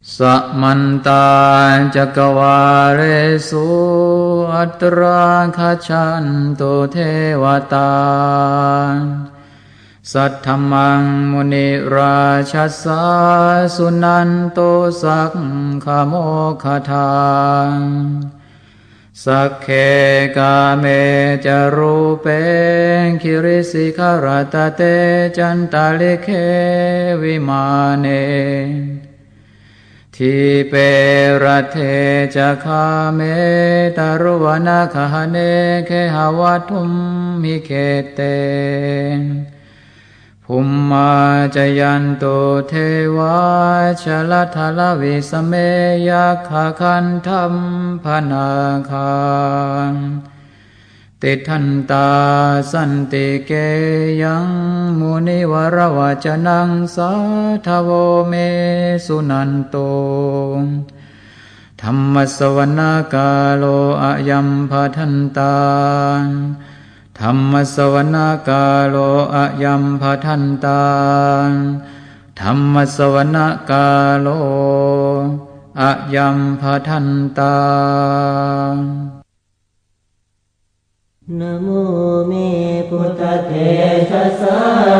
Samantā cakkavāḷesu atrāgacchantu devatā, saddhammaṃ munirājassa suṇantu saggamokkhadaṃ. Sagge kāme ca rūpe girisikharataṭe cantalikkhe vimāne, dīpe raṭṭhe ca gāme taruvanagahane gehavatthumhi khette, bhummā cāyantu devā jalathalavisame yakkhagandhabbanabhāgā, tiṭṭhantā santike yaṃ munivaravacanaṃ sādhavo me suṇantu. Dhammassavanakālo ayambhadantā. Dhammassavanakālo ayambhadantā. Dhammassavanakālo ayambhadantā. Namo me buddhatejasā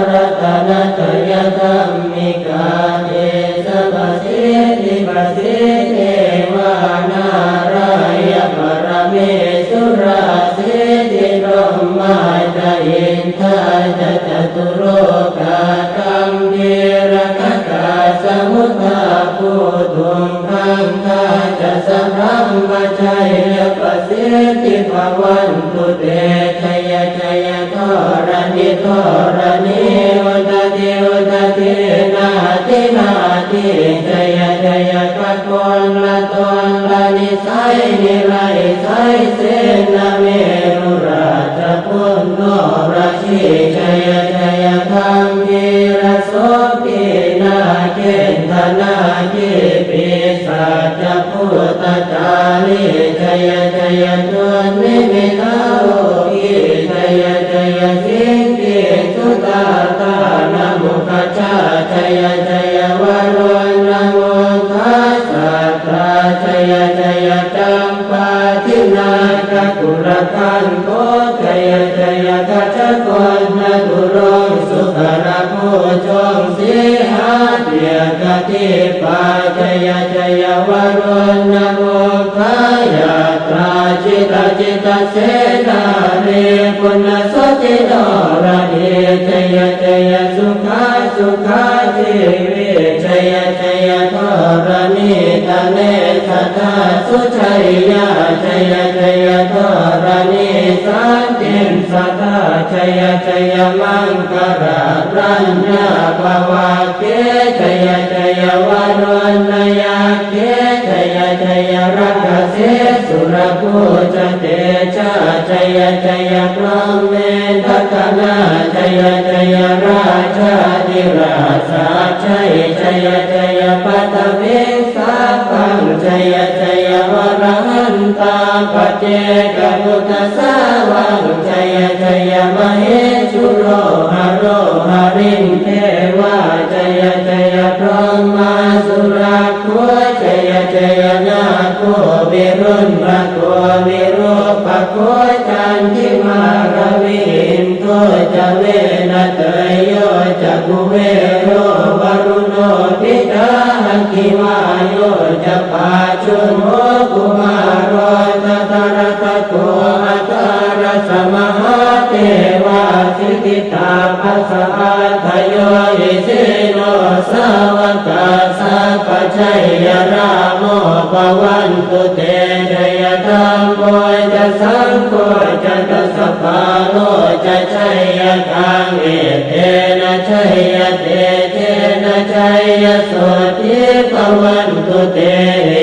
ratanattayadhammikā tejapasiddhi pasīdevā nārāyaparamesurā siddhibrahmā ca indā ca catulokā gambhīrakkhakā samuddā bhūtuṃ gaṅgā ca sabrahmajayya pasiddhi bhavantu te. Jaya jaya dharaṇi dharaṇī udadhi udadhī nadi nadī jaya jaya gaganalatanalanisai nirayasai senameru rājabala norajī jaya jaya gambhīrasombhī nāgendanāgī pisācabhūtacālī jaya jaya dunnimittarogī jaya jaya siṅgīsudādānamukhajā jaya jaya varuṇamukhasātrā jaya jaya campādināgakulagantho jaya jaya gajagannaturaṅ sukarabhujaṅ sīhabyagghadīpā jaya jaya varuṇamukhayātrā jita jita senārī puna suddhi noradī jaya jaya sukhā sukhā jīvī jaya jaya dharaṇītale sadā sujayā jaya jaya dharaṇī santin sadā jaya jaya maṅkarāraññā bhavagge jaya jaya varuṇayakkhe jaya jaya rakkhase surabhujatejā jaya jaya brahmendagaṇā jaya jaya rājādhirājasājjai jaya jaya paṭhaviṃ sabbaṃ jaya jaya arahantā paccekabuddhasāvaṃ jaya jaya mahesuro haro harindevā jaya jaya brahmā surakkho jaya jaya nāgo viruḷhako virūpakkho candimā ravi indo ca venateyyo ca kuvero varuṇopi ca aggi vāyo ca pājuṇho kumāro dhataraṭṭhako aṭṭhārasa mahādevā siddhitāpasa-ādayo isino sāvakā sabbā jaya rāmo bhavantu te jaya dhammo ca saṅgho ca dasapālo ca jayakaṃ etena jayatejena jayasotthī bhavantu te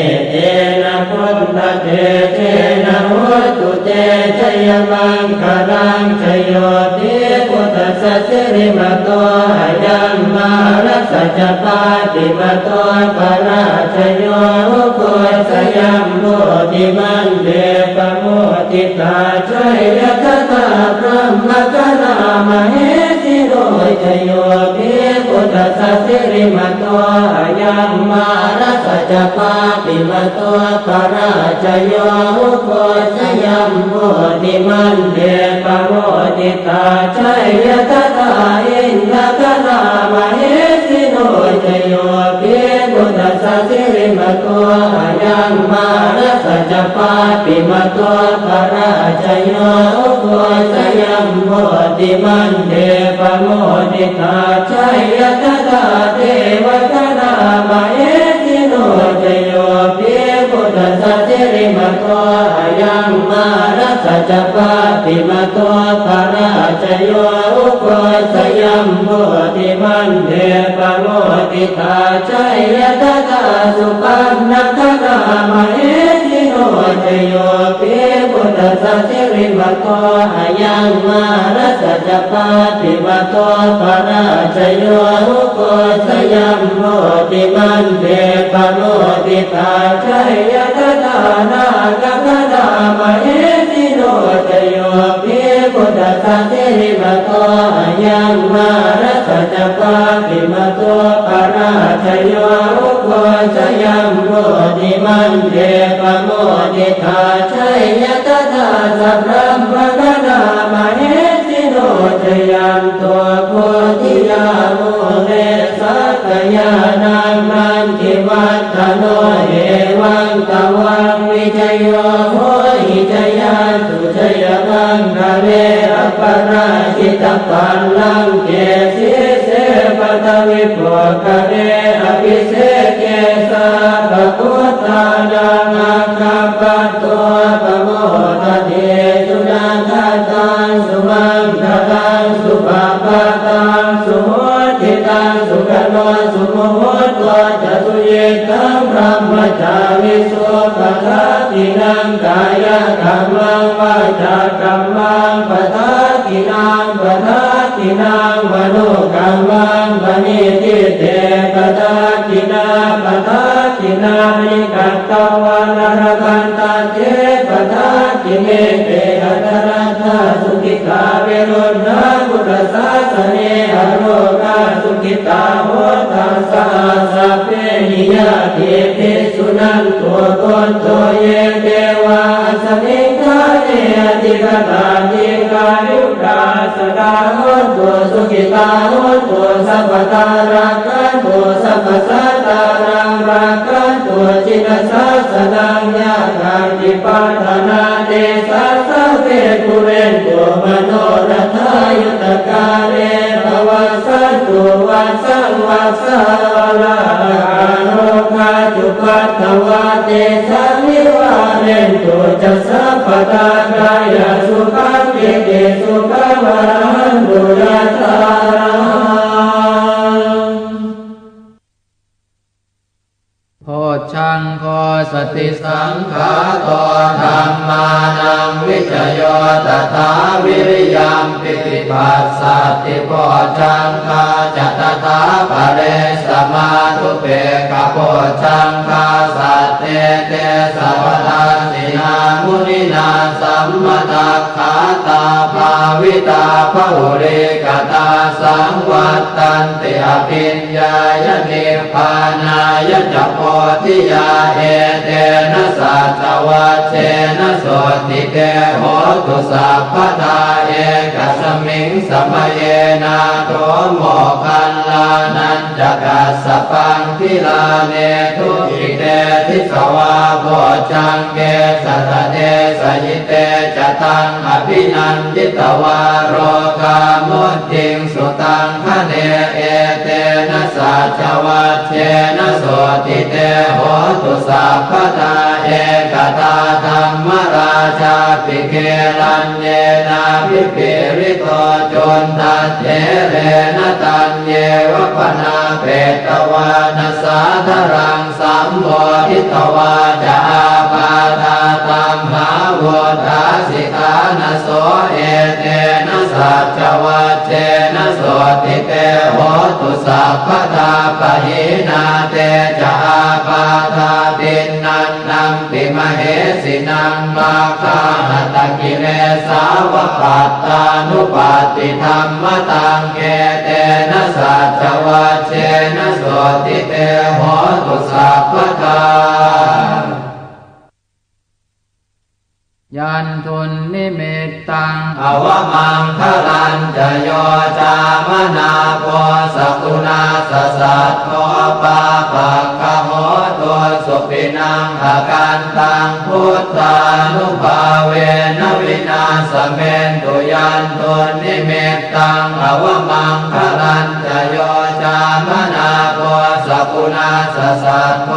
etena buddhatejena hotu te jayamaṅgalaṃ jayo hi buddhassa sirimato ayaṃ mārassa ca pāpimato parājayo ugghosayaṃ bodhimaṇḍe pamoditā jaya tadā brahmagaṇā mahesino jayo hi buddhassa sirimato ayaṃ ມາລະສັດຈະປາປິມະໂຕ ປະລາຊະໂຍ ອຸໂຄສະຍັມໂພທິມັນເດ ປະໂມທິຕາ ໄຊຍະຕະຖາ ອິນທະຄະນາມະເຫສິໂນ ຈະໂຍ ພິພຸດທັດສະສິລິມະໂຕ ອະຍັງມາລະສັດຈະປາປິມະໂຕ ປະລາຊະໂຍ ອຸໂຄສະຍັມໂພທິມັນເດ ປະໂມທິຕາ ໄຊຍະຕະຖາ ເທວະຄະນາມະເຫສິໂນ ຈະໂຍ ພິພຸດທັດສະສິລິມະໂຕ ອະຍັງມາລະສັດຈະປາປິມະໂຕ ປະລາຊະໂຍ ອຸໂຄສະຍັມໂພທິມັນເດ ປະໂມທິຕາ ໄຊຍະຕະຖາ ສຸປັນນະຄະນາມະເຫສິໂນ ຈະໂຍ ພິພຸດທັດສະສິລິມະໂຕ ອະຍັງມາລະສັດຈະປາປິມະໂຕ ປະລາຊະໂຍ ອຸໂຄສະຍັມໂພທິມັນເດ ປະໂມທິຕາ ໄຊຍະຕະຖາ ນາກະຄະນາມະເຫສິໂນ ຈະໂຍ ພິພຸດທັດສະສິລິມະໂຕ ອະຍັງມາລະສັດຈະປາປິມະໂຕ ປະລາຊະໂຍ ອຸໂຄສະຍັມໂພທິມັນເດ ປະໂມທິຕາ ໄຊຍະຕະຖາ ສະບຣາມະຄະນາມະເຫສິໂນ ຈະຍັນໂຕ ໂພທິຍາ ມູເລ ສັກກະຍານັງ ນັນທິວັດທະໂນ ເອວັງຕະວັງ ວິຈະໂຍ ໂຫຫິ ຈະຍາ ສຸ ຈະຍະມັງຄະເລ ອະປະລາຈິຕະບັນລັງເກ ສີເສ ປະທະວິໂພຄະເລ ອະພິເສເກ ສັບພະພຸດທານັງ ອາຄັບປະໂຕ ປະໂມທະເທ ສຸນະຄະຕັງ ສຸມັງຄະລັງ ສຸພະພະຕັງ ສຸໂຫຕິຕັງ ສຸຂະໂນ ສຸມຸໂຫໂຕ ຈະ ສຸຍິດທັງ ບຣະມະຈາຣິສຸ ປະທັກ ກິນັງ ກາຍະກຳມັງ ວາຈາກຳມັງ ປະທັກກິນັງ ປະທັກກິນັງ ມະໂນກຳມັງ ປະນິທິເຕ ປະທັກກິນາ ປະທັກກິນານິ ກະຕະວານາ ລະພັນຕະເຕ ປະທັກກິເມ ເຕ ອັດຕະລັດຖາ ສຸກິຕາ ເວລຸນນາ ພຸດທະສາສະເນ ອະໂລກາ ສຸກິຕາ ໂຫດທັດສະ ສັບເພ ນິຍາຕິ ພິ ສຸນັນໂຕ ໂກດໂຕ ເຍ ເທວາ ອັດສະມິງ ຖາເນ ອະທິກະຕາ ດີຄາຍຸກາ ສະດາ ໂຫນຕຸ ສຸກິຕາ ໂຫນຕຸ ສັບພະດາ ລັກຂັນຕຸ ສັບພະສັດຕານັງ ລັກຂັນຕຸ ຈິນນະສາສະນັງ ຍາຖາ ທິປາຖະນາ ເຕ ສາ ສັບເພ ປຸເຣນຕຸ ມະໂນລະຖາ ຍຸດທະກາເລ ພະ ວັດສັນຕຸ ວັດສັງ ວັດສາ ວະລາຫະ ໂລຄາ ຈຸປັດຖະວາ ເຕ ສາ ວິວາເຣນຕຸ ຈະ ສັບພະດາ ກາຍະ ສຸຂະ ປີຕິ ສຸຂະ ວະລາຫະນຕຸ ຍະຖາ ໂພດຈັງໂຄ ສະຕິສັງຂາໂຕ ທຳມານັງ ວິຈະໂຍ ຕະຖາ ວິລິຍຳ ປິຕິປັດສາ ສະຕິໂພດຈັງຄາ ຈະ ຕະຖາ ປະເຣ ສະມາທຸເປກະໂພດຈັງຄາ ສັດເທ ເທ ສະ ວະ ທັດສິນາ ມຸນິນາ ສຳມະທັກຂາຕາ ພາວິຕາ ພະຫຸຣິກະຕາ ສັງວັດຕັນຕິ ອະພິນ ຍາຍະ ນິບພານາຍະ ຈະ ໂພທິຍາ ເອເຕນະ ສັດຈະວັດເຈນະ ໂສດທິເຕ ໂຫຕຸ ສັບພະດາ ເອກະສະມິງ ສະມະເຍ ນາໂຖ ໂມກຄັນລານັນຈະ ກັດສະປັງ ທິລາເນທຸ ກິເຕທິສະວາ ໂພດຈັງເກ ສັດຕະເດ ສະຫິເຕ ຈະ ຕັງ ອະພິນັນ ຍິຕວາ ໂລກາ ມຸດຕິງ ສຸຕັງ ຄະເນ ເອເຕນະ ສັດຈະວັດເຈນະ ໂສດທິເຕ ໂຫຕຸ ສັບພະດາ ເອກະດາ ທຳມະລາຊາ ປິເກລັນເຍນາ ພິພິລິໂຕ ຈຸນທັດເຖເລນະ ຕັນເຍວະ ພະນາເປຕະວານະ ສາທະລັງ ສຳໂມທິຕວາ ຈະ ອາບາທາ ຕັມຫາວຸດທາ ສິຖານະໂສ ເອເຕນະ ສັດຈະວັດເຈນະ ໂສດທິເຕ ໂຫຕຸ ສັບພະດາ ປະຫີນາເຕ ຈະ ອາບາທາ ຕິນນະ ນະມະ ຕິມະເຫສິນັງ ມັກຂະຫະຕ ອະກິເລສາວະປັດຕານຸປັດຕິທຳມະຕັງ ເອເຕນະສັດຈະວັດເຊນະໂສດທິເຕ ໂຫຕຸສັບພະທາ. ຍັນທຸນນິມິດຕັງ ອະວະມັງຄະລັນຈະ ໂຍຈາມະນາໂພ ສະກຸນາສະສັດໂທ ປາປັກຄະໂຫຕຸ ສຸປິນັງອະກັນຕັງ ພຸດທານຸພາເວນະ ວິນາສະເມນຕຸ ຍັນທຸນນິມິດຕັງ ອະວະມັງຄະລັນຈະ ໂຍຈາມະນາໂພ ສະກຸນາສະສັດໂທ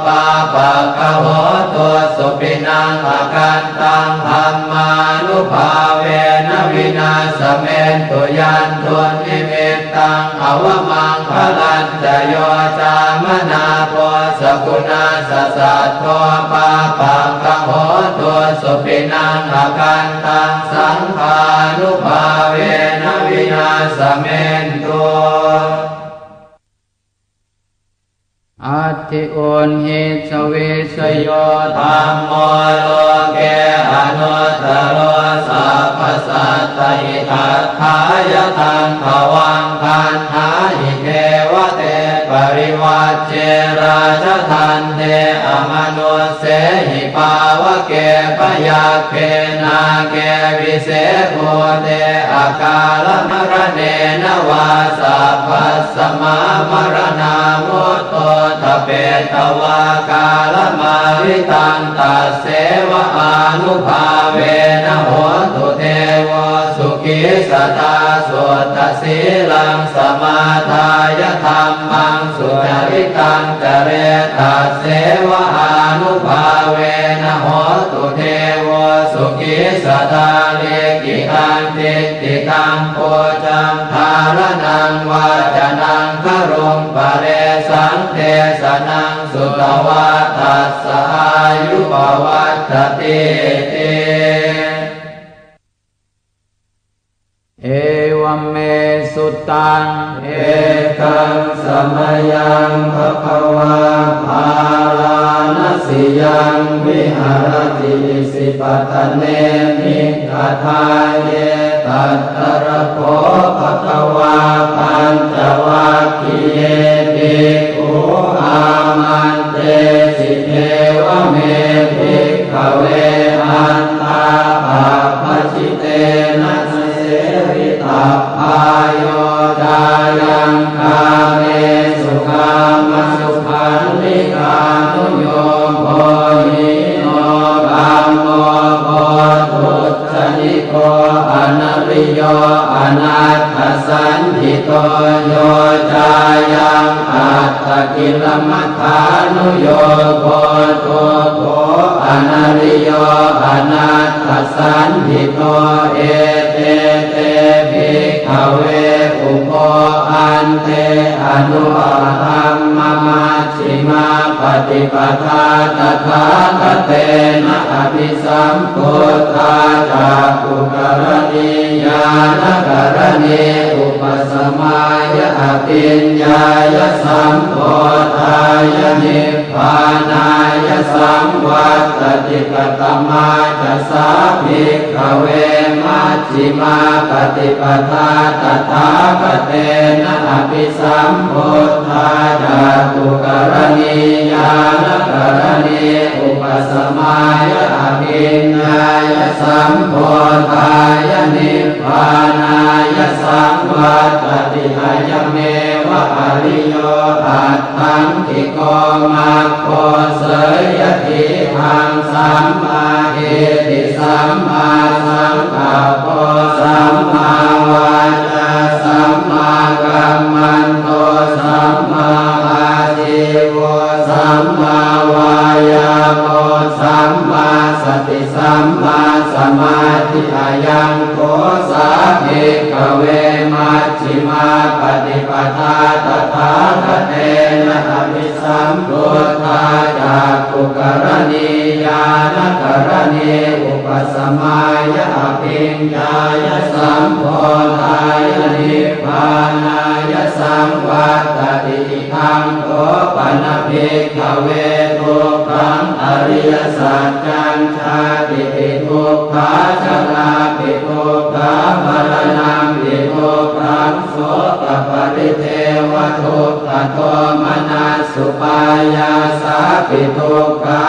ປາປັກຄະໂຫຕຸ ສຸປິນັງອະກັນຕັງ ທຳມານຸພາເວນະ ວິນາສະເມນຕຸ ຍັນທຸນນິມິດຕັງ ອະວະມັງຄະລັນຈະ ໂຍຈາມະນາໂພ ສະກຸນາສະສັດໂທ ປາປັກຄະໂຫຕຸ ສຸປິນັງອະກັນຕັງ ສັງຄານຸພາເວນະ ວິນາສະເມນຕຸ. ອັດຖິອຸນຫິສະວິສະໂຍ ທຳໂມ ໂລເກອະນຸດຕະໂລ ສັບພະສັດຕະຫິຕະຖາຍະ ທັງຂະວັງຄັນທາຫິ ເທວະເຕ ປະລິວັດເຈ ຣາຊະທັນເທ ອະມະນຸດ ເສຫິ ປາວະເກ ພະຍັກເຂ ນາເກ ວິເສພູເຕ ອະກາລະມະລະເນນະວາ ສັບພະສະມາ ມະລະນາມຸດໂຕ ຕະເປຕະວາ ກາລະມາລິຕັງ ຕັດເສວະອານຸພາເວນະ ໂຫຕຸເທໂວ ສຸຂີສະດາ ສຸດທະສີລັງ ສະມາທາຍະ ທຳມັງ ສຸຈະລິຕັງຈະເຣ ຕັດເສວະອານຸພາເວນະ ໂຫຕຸເທໂວ ສຸຂີສະດາ ລິຂິຕັງ ທິດຖິຕັງ ປູຈາ ທາລະນັງ ວາຈະນັງ ຄະລຸງ ປະເລສັງ ເທສະນັງ ສຸຕະວາ ຕັດສະອາຍຸປະວັດຖະຕິ ເອວະເມສຸຕັງ ເອກັງສະມະຍັງ ພະຄະວາ ພາລານະສີຍັງ ວິຫາລະຕິ ອິສິປະຕະເນ ມິກຂະທາເຍ ຕັດຕະລະໂພ ພະຄະວາ ປັນຈະວັກຄີເຍ ພິກຂຸ ອາມັນເຕ ສິ ເອວະເມ ພິກຂະເວ ອັນຕາປະພະຈິເຕນະ ເສວິຕັບພາໂຍ ຈາຍັງກາເມສຸ ກາມະສຸຂັນລິການຸໂຍໂກ ຫິໂນ ກຳໂມ ໂພທຸດຈະນິໂກ ອະນະລິໂຍ ອະນາດຖະສັນທິໂຕ ໂຍ ຈາຍັງ ອັດຕະກິລະມະ ທານຸໂຍໂກ ທຸກໂຂ ອະນະລິໂຍ ອະນາດຖະສັນທິໂຕ ເອເຕ ເຕ ພິກຂະເວ ອຸໂພ ອັນເຕ ອະນຸປະທຳມະ ມັດ ຊິມາປະຕິປະທາ ຕະຖາຄະເຕນະ ອະພິສຳພຸດທາ ຈັກຂຸກະລະນີ ຍານະກະລະນີ ອຸປະສະມາຍະ ອະພິນຍາຍະ ສຳໂພທາຍະ ນິບພານາຍະ ສັງວັດຕະຕິ ກະຕະມາຈະ ສາ ພິກຂະເວ ມັດ ຊິມາປະຕິປະທາ ຕະຖາຄະເຕນະ ອະພິສຳພຸດທາ ຈັກຂຸກະລະນີ ຍານະກະລະນີ ອຸປະສະມາຍະ ອະພິນຍາຍະ ສຳໂພທາຍະ ນິບພານາຍະ ສັງວັດຕະຕິ ອະຍະເມວະ ອະລິໂຍ ອັດ ຖັງກິໂກ ມັກໂຄ ເສຍຍະທີ ທັງ ສຳມາທິດຖິ ສຳມາສັງກັບໂປ ສຳມາວາຈາ ສຳມາກັມມັນໂຕ ສຳມາອາຊີໂວ ສຳມາວາຍາໂມ ສຳມາສະຕິ ສຳມາສະມາທິ ອະຍັງໂຄ ສາ ພິກຂະເວ ມັດ ຊິມາປະຕິປະທາ ຕະຖາຄະເຕນະ ອະພິສຳພຸດທາ ຈັກຂຸກະລະນີ ຍານະກະລະນີ ອຸປະ tasmāya abhiññāya sambodhāya nibbānāya saṃvattati. Idaṃ kho pana bhikkhave dukkhaṃ ariyasaccaṃ: jātipi dukkhā, jarāpi dukkhā, maraṇampi dukkhaṃ, sokaparidevadukkhadomanassupāyāsāpi dukkhā,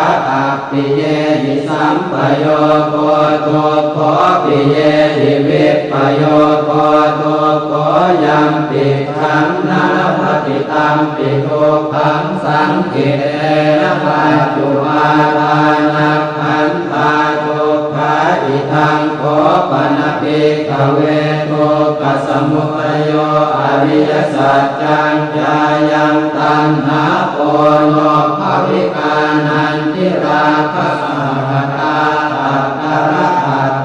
appiyehi sampayogo dukkho, piyehi vippayogo dukkho, yampicchaṃ na labhati tampi dukkhaṃ, saṅkhittena pañcupādānakkhandhā dukkhā. Idaṃ kho pana bhikkhave dukkhasamudayo ariyasaccaṃ: yāyaṃ taṇhā ponobbhavikā nandirāgasahagatā tatra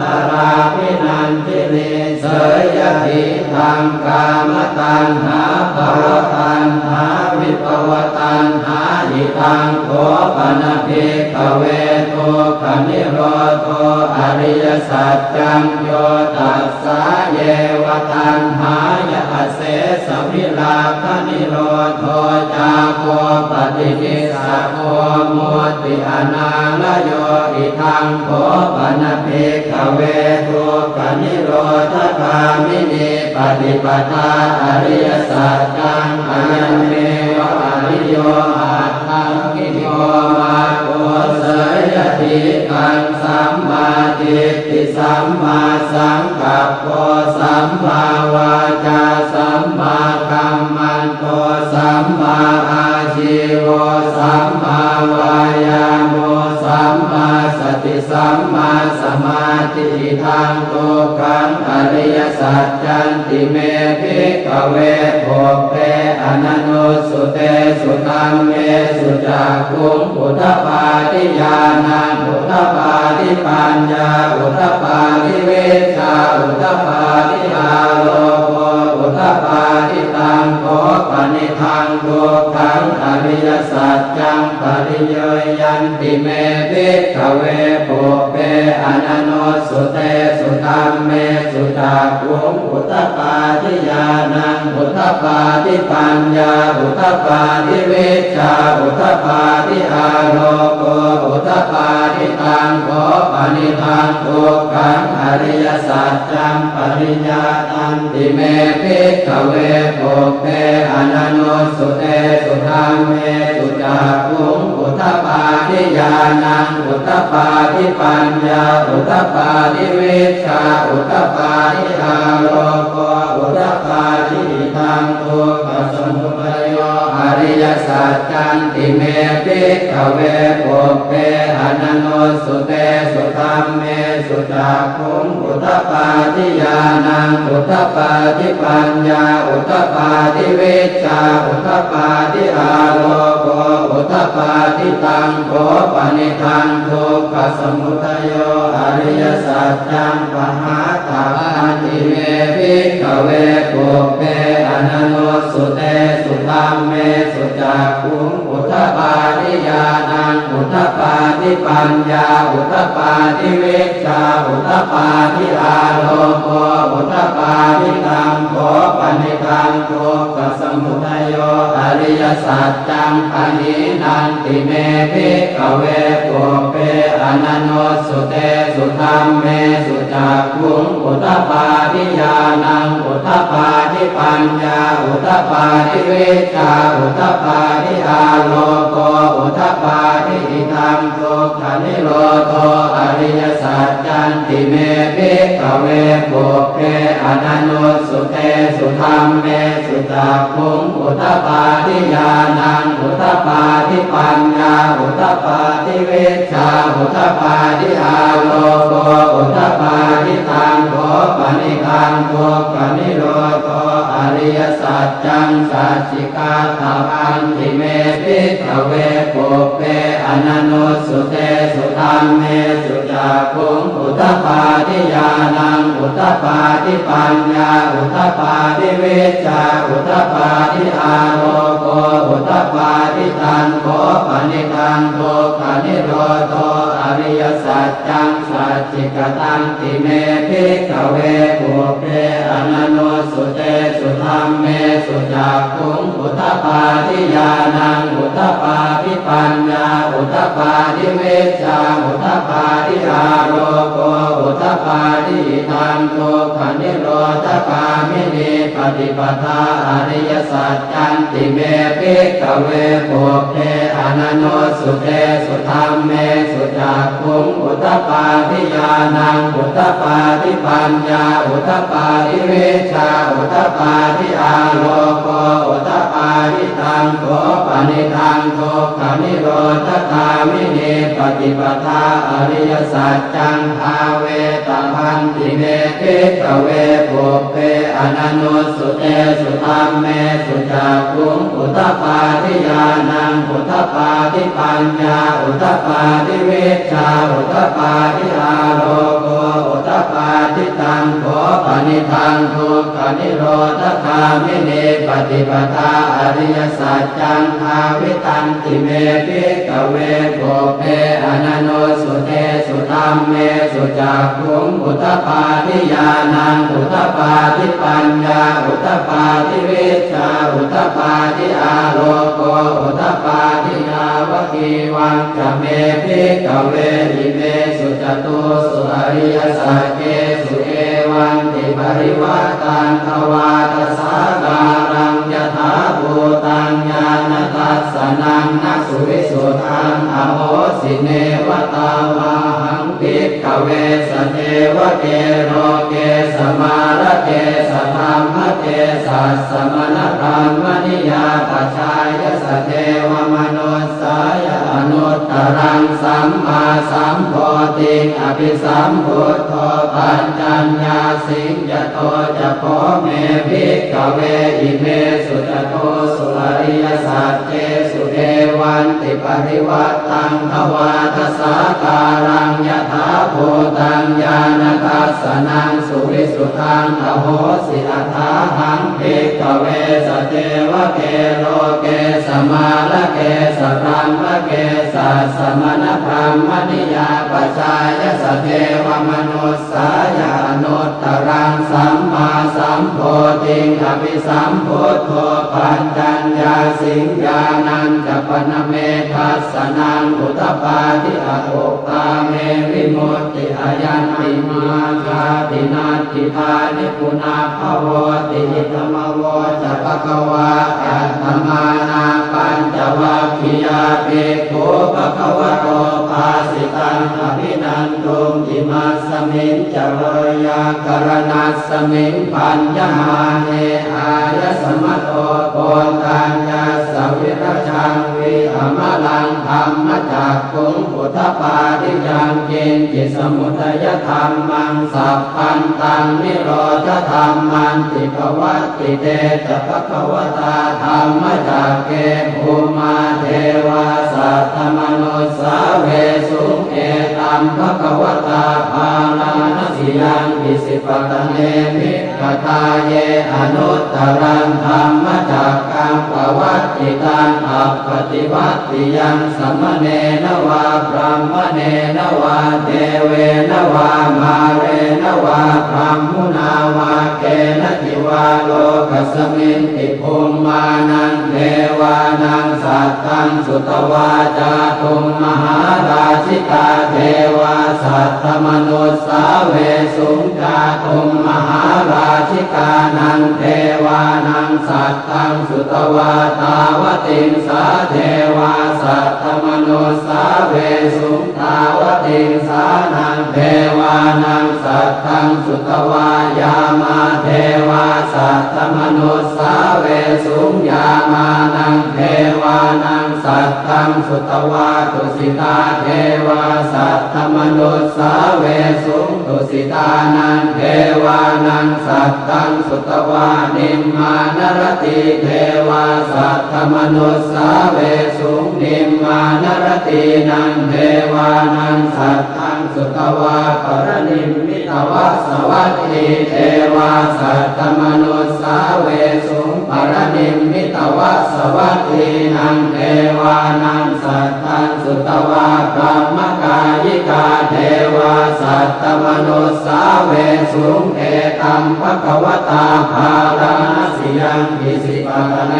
tatrābhinandinī, seyyathīdaṃ: kāmataṇhā bhavataṇhā vibhavataṇhā. Idaṃ kho pana bhikkhave dukkhanirodho ariyasaccaṃ: yo tassāyeva taṇhāya asesavirāganirodho cāgo paṭinissaggo mutti anālayo. Idaṃ kho pana bhikkhave dukkhanirodhagāminī paṭipadā ariyasaccaṃ: ayameva ariyo aṭṭhaṅgiko maggo, seyyathīdaṃ: sammādiṭṭhi sammāsaṅkappo sammāvācā sammākammanto sammāājīvo sammāvāyāmo sammāsati sammāsamādhi. Idaṃ dukkhaṃ ariyasaccanti me bhikkhave pubbe ananussutesu dhammesu cakkhuṃ udapādi ñāṇaṃ udapādi paññā udapādi vijjā udapādi āloko udapādi. Taṃ kho panidaṃ dukkhaṃ ariyasaccaṃ pariññeyyanti me bhikkhave pubbe ananussutesu dhammesu cakkhuṃ udapādi ñāṇaṃ udapādi paññā udapādi vijjā udapādi āloko udapādi. Taṃ kho panidaṃ dukkhaṃ ariyasaccaṃ pariññātanti me bhikkhave pubbe ananussutesu dhammesu cakkhuṃ udapādi ñāṇaṃ udapādi paññā udapādi vijjā udapādi āloko udapādi. Idaṃ dukkhasamudayo ariyasaccanti me bhikkhave pubbe ananussutesu dhammesu cakkhuṃ udapādi ñāṇaṃ udapādi paññā udapādi vijjā udapādi āloko udapādi. Taṃ kho panidaṃ dukkhasamudayo ariyasaccaṃ pahātabbanti me bhikkhave pubbe ananussutesu dhammesu cakkhuṃ udapādi ñāṇaṃ udapādi paññā udapādi vijjā udapādi āloko udapādi. Taṃ kho panidaṃ dukkhasamudayo ariyasaccaṃ pahīnanti me bhikkhave pubbe ananussutesu dhammesu cakkhuṃ udapādi ñāṇaṃ udapādi paññā udapādi vijjā udapādi āloko udapādi. Idaṃ dukkhanirodho ariyasaccanti me bhikkhave pubbe ananussutesu dhammesu cakkhuṃ udapādi ñāṇaṃ udapādi paññā udapādi vijjā udapādi āloko udapādi. Taṃ kho panidaṃ dukkhanirodho ariyasaccaṃ sacchikātabbanti me bhikkhave pubbe ananussutesu dhammesu cakkhuṃ udapādi ñāṇaṃ udapādi paññā udapādi vijjā udapādi āloko udapādi. Taṃ kho panidaṃ dukkhanirodho ອະລິຍະສັດຈັງ ສັດຈິກະຕັນຕິເມ ພິກຂະເວ ປຸບເພ ອະນະນຸດສຸເຕສຸ ທຳເມສຸ ຈັກຂຸງ ອຸດທະປາທິ ຍານັງ ອຸດທະປາທິ ປັນຍາ ອຸດທະປາທິ ວິຊຊາ ອຸດທະປາທິ ອາໂລໂກ ອຸດທະປາທິ ອິທັງ ທຸກຂະນິໂຣທະກາມິນີ ປະຕິປະທາ ອະລິຍະສັດຈັນຕິເມ ພິກຂະເວ ປຸບເພ ອະນະນຸດສຸເຕສຸ ທຳເມສຸ ຈັກຂຸງ ອຸດທະປາທິ ຍານັງ ອຸດທະປາທິ ປັນຍາ ອຸດທະປາທິ ວິຊຊາ ອຸດທະປາທິ ອາໂລໂກ ອຸດທະປາທິ ຕັງໂຂ ປະນິທັງ ທຸກຂະນິໂຣທະກາມິນີ ປະຕິປະທາ ອະລິຍະສັດ ຈັງ ທາເວຕະພັນຕິເມ ພິກຂະເວ ປຸບເພ ອະນະນຸດສຸເຕສຸ ທຳເມສຸ ຈັກຂຸງ ອຸດທະປາທິ ຍານັງ ອຸດທະປາທິ ປັນຍາ ອຸດທະປາທິ ວິຊຊາ ອຸດທະປາທິ ອາໂລໂກ ອຸດທະປາທິ ຕັງໂຂ ປະນິທັງ ທຸກຂະນິໂຣທະກາມິນີ ປະຕິປະທາ ອະລິຍະສັດ ຈັງ ທາວິຕັນຕິເມ ພິກຂະເວ ປຸບເພ ອະນະນຸດສຸເຕສຸ ທຳເມສຸ ຈັກຂຸງ ອຸດທະປາທິ ຍານັງ ອຸດທະປາທິ ປັນຍາ ອຸດທະປາທິ ວິຊຊາ ອຸດທະປາທິ ອາໂລໂກ ອຸດທະປາທິ ຍາວະ ກີວັງຈະເມ ພິກຂະເວ ອິເມສຸຈະຕຸສຸ ອະລິຍະສັກເກສຸ ເອວັມ ຕິປະລິວັດຕັງ ດວາດະສາກາລັງ ຍະຖາພູຕັງ ຍານະທັດສະນັງ ນະ ສຸວິສຸດທັງ ອະໂຫສິ ເນວະ ຕາວາຫັງ ພິກຂະເວ ສະເທວະເກ ໂລເກ ສະມາລະເກ ສະທຳມະເກ ສະສະມະນະ ບຣາມະນິຍາ ປະຊາຍະ ສະເທວະມະນຸດ ສາຍະ ອະນຸດຕະລັງ ສຳມາສຳໂພທິງ ອະພິສຳພຸດໂທ ປັນຈັນຍາສິງ ຍະໂຕ ຈະ ໂພ ເມ ພິກຂະເວ ອິເມສຸຈະຕຸສຸ ອະລິຍະສັກເກສຸ ເອວັມ ຕິປະລິວັດຕັງ ດວາດະສາກາລັງ ຍະຖາພູຕັງ ຍານະທັດສະນັງ ສຸວິສຸດທັງ ອະໂຫສິ ອະຖາຫັງ ພິກຂະເວ ສະເທວະເກ ໂລເກ ສະມາລະເກ ສະບຣາມະເກ ສະສະມະນະ ບຣາມະນິຍາ ປະຊາຍະ ສະເທວະມະນຸດ ສາຍະ ອະນຸດຕະລັງ ສຳມາສຳໂພທິງ ອະພິສຳພຸດໂທ ປັນຈັນຍາສິງ ຍານັນຈະ ປະນະເມທັດສະນັງ ອຸດທະປາທິ ອະອຸປາເມ ວິມຸດຕິ ອະຍັນຕິມາ ຊາຕິ ນັດ ທິທານິ ປຸນນະພະໂວຕິ ອິດທະມະໂວ ຈະ ພະຄະວາ ອັດຕະມານາ ປັນຈະວັກຄີຍາ ພິກຂຸ ພະຄະວະໂຕ ພາສິຕັງ ອະພິນັນຕຸງ ອິມັດສະມິງ ຈະ ໄວຍາກະລະນັດສະມິງ ພັນຍະມາເນ ອາຍະສະມະໂຕ ໂກນທັນຍັດສະ ວິຣະຈັງ ວິອະມະລັງ ທຳມະຈັກຂຸງ ອຸດທະປາທິ ຍັງກິນຈິ ສະມຸດທະຍະທຳມັງ ສັບພັນຕັງ ນິໂຣທະທຳມັນຕິ ປະວັດຕິເຕ ຈະ ພະຄະວະຕາ ທຳມະຈັກເກ ພູມມາ ເທວາ ສັດຖະມະນຸດສາເວສຸງ ເອຕັມ ພະຄະວະຕາ ພາລານະສີຍັງ ອິສິປະຕະເນ ມິກຂະທາເຍ ອະນຸດຕະລັງ ທຳມະຈັກກັງ ປະວັດຕິຕັງ ອະປະຕິວັດຕິຍັງ ສະມະເນນະວາ ບຣາມະເນນະວາ ເທເວນະວາ ມາເຣນະວາ ບຣາມມຸນາວາ ເກນະ ຕິວາ ໂລກັສມິນຕິ ພຸມມານັງ ເທວານັງ ສັດທັງ ສຸຕະວາ ຈາຕຸມມະຫາລາຊິກາ ເທວາ ສັດຖະມະນຸດສາເວສຸງ ຈາຕຸມມະຫາລາຊິການັງ ເທວານັງ ສັດທັງ ສຸຕະວາ ຕາວະຕິງສາ ເທວາ ສັດຖະມະນຸດສາເວສຸງ ຕາວະຕິງສານັງ ເທວານັງ ສັດທັງ ສຸຕະວາ ຍາມາ ເທວາ ສັດຖະມະນຸດສາເວສຸງ ຍາມານັງ ເທວານັງ ສັດທັງ ສຸຕະວາ ຕຸສິຕາ ເທວາ ສັດຖະມະນຸດສາເວສຸງ ຕຸສິຕານັງ ເທວານັງ ສັດທັງ ສຸຕະວາ ນິມມານະລະຕີ ເທວາ ສັດຖະມະນຸດສາເວສຸງ ນິມມານະລະຕີນັງ ເທວານັງ ສັດທັງ ສຸຕະວາ ປະລະນິມມິຕະວະສະວັດທີ ເທວາ ສັດຖະມະນຸດສາເວສຸງ ปะระนิมมิตวะสวัตถีนัง เทวานังสัตตังสุตวา บรหมกายิกา เทวาสัตตมนุสสาเวสุง เอตัมภะคะวะตา ภาราณสียัง อิสิปตะเน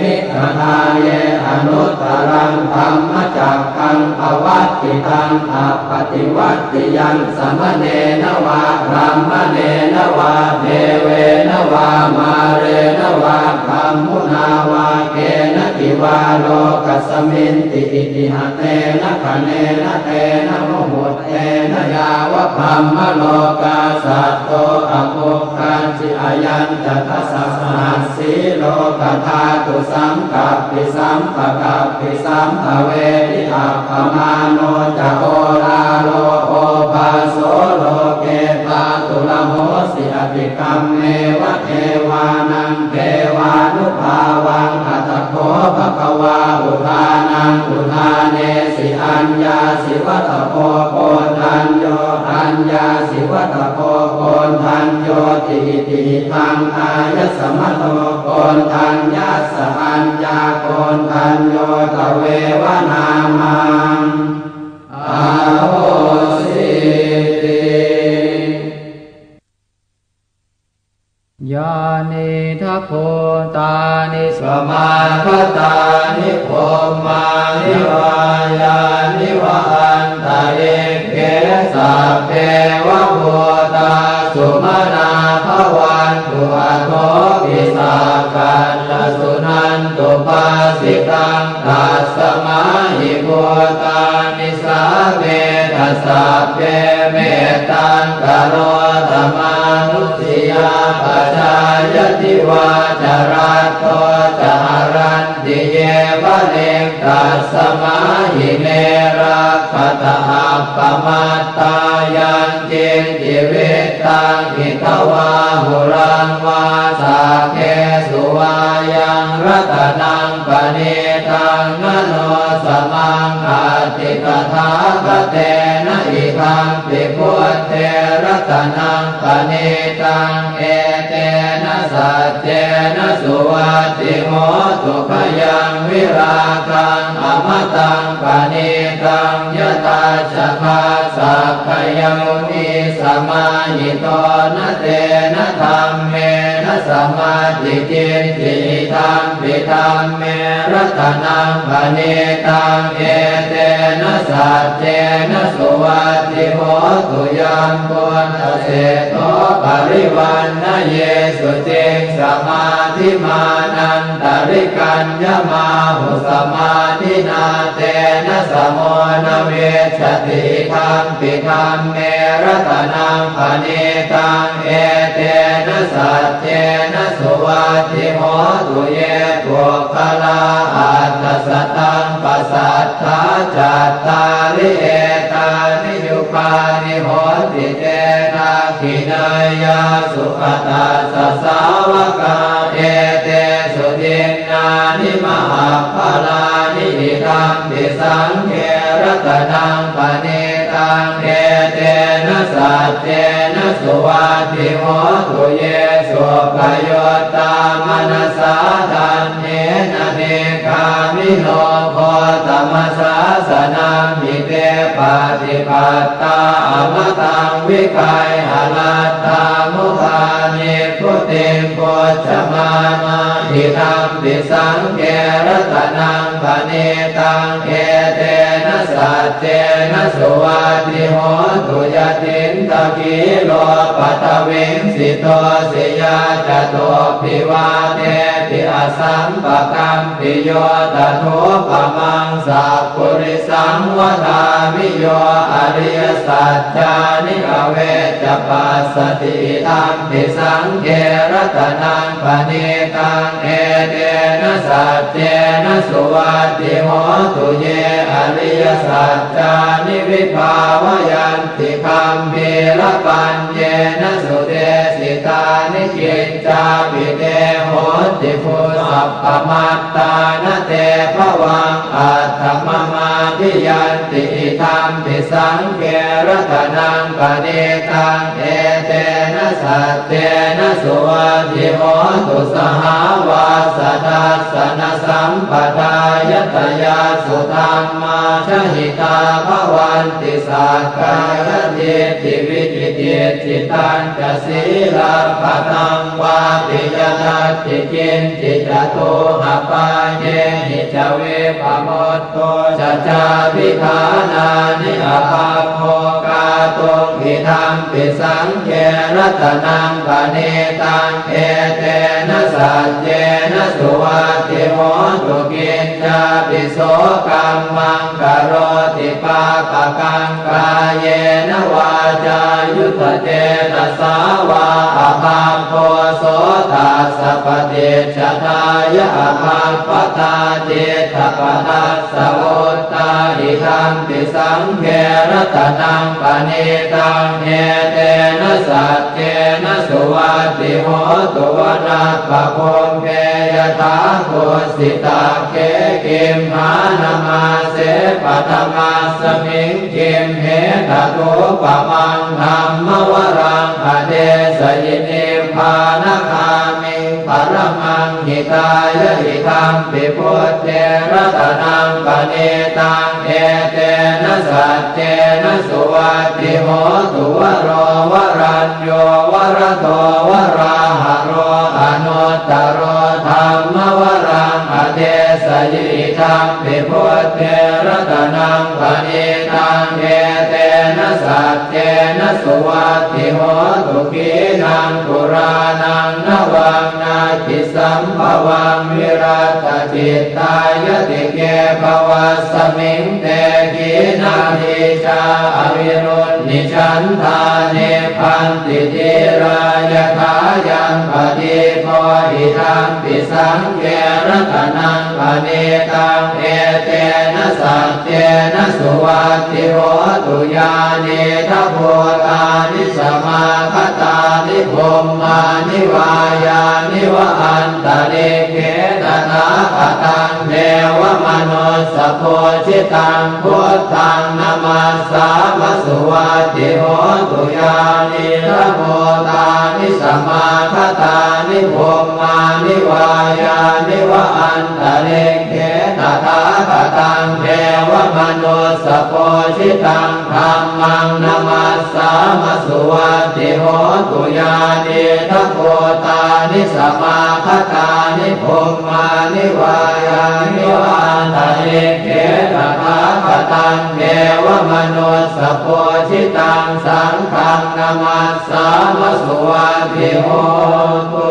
มิ กะทาเย อนุตตะรัง ธัมมะจักขัง ปวัตติตัง อัปปะติวัตติยัง สะมะเณ นะวา บรามะเณ นะวา เทเว นะวา มาเร นะวา กัมมุนาวา เกนะจิวา โลกัสสะมินติ อิติหะเตนะ คะเนนะ เตนะ มุหุตเตนะ ยาวะ บรหมะโลกา สัตโต อะภุคคัญจิ อะยัญจะ ทัสสะ สหัสสี โลกะธาตุ สังกัปปิ สัมปะกัปปิ สัมภะเวหิ อัปปะมาโน จะ โอลาโล โอภาโส โลเก ภาตุละโหสิ อะภิคัมเมวะ เทวานัง เทวานุภาวัง อะตะโข ภะคะวา อุทานัง อุทาเนสิ อัญญาสิวะตะโพ โกณฑัญโญ อัญญาสิวะตะโพ โกณฑัญโญติ อิติหิตัง อายัสมะโน โกณฑัญญัสสะ อัญญาโกณฑัญโญ ตะเววะ นามัง อะโหสิติ ยานิทัพโพตานิ สมาคตานิ ภูมมานิวายานิวะ อันตะริกเข สัพเพวะภูตา สุมะนาภะวันตุ อะโถ วิสาขันตะ สุนันตุ ภาสิตัง ตัสสะมาหิ ภูตานิ สาเมทะ สัพเพ เมตตัง กะโรทะ มานุสสิยา ปะชายะ ทิวาจะ รัตโต จะ หะรันติ เย บะลิง ตัสสะมาหิ เม รักขะตะ อัปปะมัตตา ยัง กินจิวิตตัง อิทะวາ หุรัง วา สักเข สุ วา ยัง รัตะนัง ปะนีตัง นะ โน สะ มัง อัตถิ ตะ ถา คะ เต นะ อิ ทัม ปิ พุท เท รัตะนัง ปะนีตัง เอ เต นะ สัจ เจ นะ สุ วัตถิ โห ตุ ขะ ยัง วิ รา คัง อะ มะ ตัง ปะนี ตัง ยะ ทัช ชะ ฆา สักขะ โย นิ สะ มา หิ โต นะ เต นะ ธัม เม นะ สะ มัตถิ กินจิ อิ ทัม ปิ ธัม เม รัตะนัง ปะนี ตัง เอ เต นะ สัจ เจ นะ สุ วัตถิ โห ตุ ยัง ปุณณะ เศรษฐโต ปะริ วัณณะ เย สุ จิง สะ มา ธิ มา นัน ตะริกัญญะ มา หุ สะ มา ธิ นา เต นะ สะ โม นะ วิชชะ ติ อิ ทัม ปิ ธัม เม รัตะนัง ปะนี ตัง เอ เต นะ สัจ เจ นะ สุ วัตถิ โห ตุ เย ปุค คะ ลา อัตถะ สะ ตัง ปะ สัตถา จัตตาริ เอ ตานิ ยุ คา นิ โหนติ เต ทัก ขิ เนยยะ สุ ขะ ตัสสะ สาวะ กา เอ เต สุ ทิน นา นิ มะ หัป พะ ลา นิ อิ ทัม ปิ สัง เฆ รัตะนัง ปะนี ตัง เอ เต นะ สัจ เจ นะ สุ วัตถิ โห ตุ เย สุ ป ยุตตา มะ นะ สา ทัณ เท นะ เน กา มิ โน โค ต มะ สา สะ นะ หิ เต ปะ ฏิ ปัตตา อะ มะ ตัง วิ ไก หะ รัต ฐา มุ ทา นิ พพุ ติง ภุ ช มา นา อิ ทัม ปิ สัง เฆ รัตะนัง ปะนี ตัง เอ เต นะ สัจ เจ นะ สุ วัตถิ โห ตุ ยะ ทิน ทะ ขี โล ปะ ทะ วิง สิ โต สิ ยา จะ ตุ ป ภิ วา เท ติ อะ สัม ปะ กัม ปิ โย ตะ ถู ปะ มัง สะ ปุ ริ สัง วะ ทา มิ โย อะ ริ ยะ สัจ จา นิ อ เว จะ ปัส สะ ติ อิ ทัม ปิ สัง เฆ รัตะนัง ปะ นี ตัง เอ เต นะ สัจ เจ นะ สุ วัตถิ โห ตุ เย อะ ริ ยะ สัจ จา นิ วิ ภา วะ ยัน ติ กัม ภี ระ ปัญ เย นะ สุ เด สิ ตา นิ กิจ จา ปิ เต โหนติ ภุ สัป ปะ มัต ตา นะ เต ภะ วัง อัฏ ฐะ มะ มา ภิ ยัน ติ อิ ทัม ปิ สัง เฆ รัตะนัง ปะ นี ตัง เอ เต นะ saccena suvatthi hotu. Sahāvassa dassanasampadāya tayassu dhammā jahitā bhavanti sakkāyadiṭṭhi vicikicchitañca sīlabbataṃ vāpi yadatthi kiñci catūhapāyehi ca vippamutto ca cābhiṭhānāni abhabbo kātuṃ idampi saṅghe ratanaṃ paṇītaṃ etena saccena suvatthi hotu. Kiñcāpi so kammaṃ karoti pāpakaṃ kāyena vācāyuda cetasā vā abhabbo so tassa paṭicchadāya abhabbatā diṭṭhapadassa vuttā idampi saṅghe ratanaṃ paṇītaṃ etena saccena suvatthi hotu. Vanappagumbe yathā kussitakkhē gimhānamāse paṭhamasmiṃ gimhe tathūpamaṃ dhammavaraṃ adesayi nibbānagāmiṃ paramaṃ hitāya idampi buddhe ratanaṃ paṇītaṃ etena saccena suvatthi hotu. Varo varañño varado varāharo anuttaro dhammavaraṃ adesayi idampi buddhe ratanaṃ paṇītaṃ etena saccena suvatthi hotu. Khīṇaṃ purāṇaṃ navaṃ natthi sambhavaṃ virattacittāyatike bhavasmiṃ te khīṇabījā aviruḷhichandā nibbanti dhīrā yathāyaṃ padīpo idampi saṅghe ratanaṃ paṇītaṃ etena saccena suvatthi hotu. Yānīdha bhūtāni samāgatāni bhummāni vā yāni va antalikkhe tathāgataṃ devamanussapūjitaṃ buddhaṃ namassāma suvatthi hotu. Yānīdha bhūtāni samāgatāni bhummāni vā yāni va antalikkhe tathāgataṃ devamanussapūjitaṃ dhammaṃ namassāma suvatthi hotu. Yānīdha bhūtāni samāgatāni bhummāni vā yāni va antalikkhe tathāgataṃ devamanussapūjitaṃ saṅghaṃ namassāma suvatthi hotu.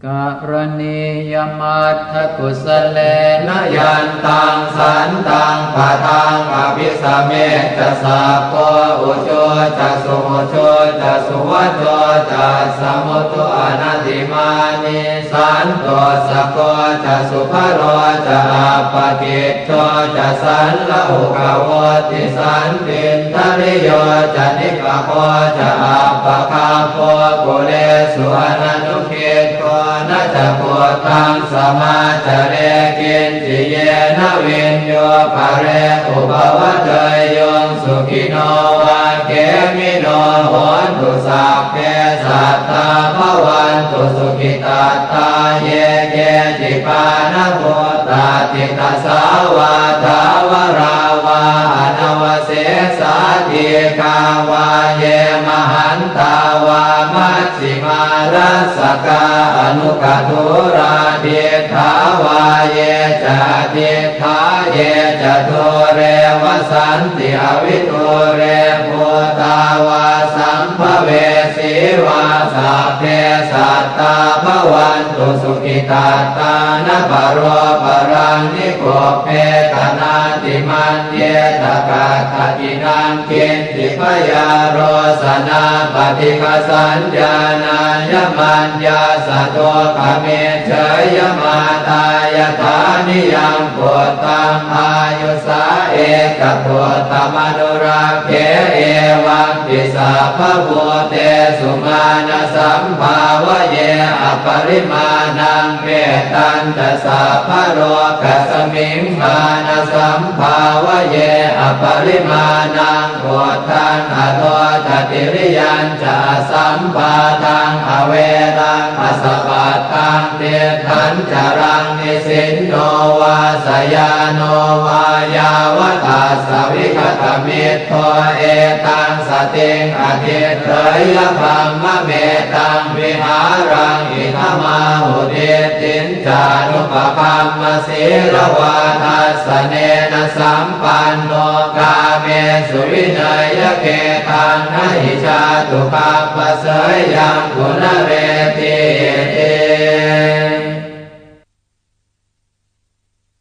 Karaṇīyamatthakusalena yantaṃ santaṃ padaṃ abhisamecca sakko ujū ca suhujū ca suvaco cassa mudu anatimānī santussako ca subharo ca appakicco ca sallahukavutti santindriyo ca nipako ca appagabbho kulesu ananu giddho na ca khuddaṃ samācare kiñci yena viññū pare upavadeyyuṃ. Sukhino vā khemino hontu sabbe sattā bhavantu sukhitattā. Ye keci pāṇabhūtatthi tasā vā thāvarā vā anavasesā dīghā vā ye mahantā vā maj jhimā rassakā aṇukathūlā diṭṭhā vā ye ca adiṭṭhā ye ca dūre vasanti avidūre bhūtā vā sambhavesī vā sabbe sattā bhavantu sukhitattā. Na paro paraṃ nikubbetha nātimaññetha katthaci naṃ kiñ ci byārosanā paṭighasaññā nāññamaññassa dukkhamiccheyya. Mātā yathā niyaṃ puttaṃ āyusā ekaputtamanurakkhe evampi sabbabhūtesu mānasambhāvaye aparimāṇaṃ. Mettañca sabbalokasmiṃ māna ສຳພາວະເຍ ອະປະລິມານັງ ອຸດທັງ ອະໂທ ຈະ ຕິລິຍັນຈະ ອະສຳປາທັງ ອະເວລະ ອະສະປັດທັງ ຕິດຖັນຈະລັງ ນິສິນໂນ ວາ ສະຍາໂນ ວາ ຍາວະ ຕັດສະ ວິຄະຕະມິດ ໂທ ເອຕັງ ສະຕິງ ອະທິດຖະຍະ ບຳມະເມຕັງ ວິຫາລັງ ອິດຖະມາຫຸ ດິດຖິນຈານຸປະກຳມະ ສີລະວາທັດສະເນນະ ສຳປັນໂນ ກາເມສຸ ວິເນຍະເກທັງ ນະຫິ ຈາຕຸກັບປະເສຍຍັງ ປຸນະເຣທີ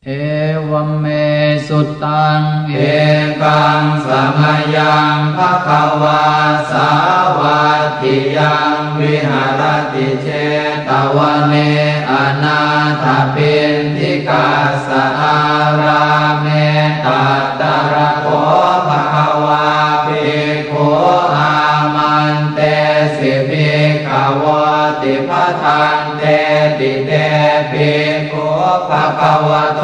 ເອວັມເມ ສຸດຕັງ ເອກັງສະມະຍັງ ພະຄະວາ ສາວັດຖິຍັງ ວິຫະຣະຕິ ເຈຕະວະເນ ອະນາຖະປິນດິກາສະ ອາຣາເມ ຕະຕະລະໂກ ພະຄະວາ ພິກຂຸ ອາມັນເຕ ສິ ພິກຂະໂວ ຕິ ພະທັນເຕ ຕິ ເຕ ພິກຂຸ ພະຄະວະໂຕ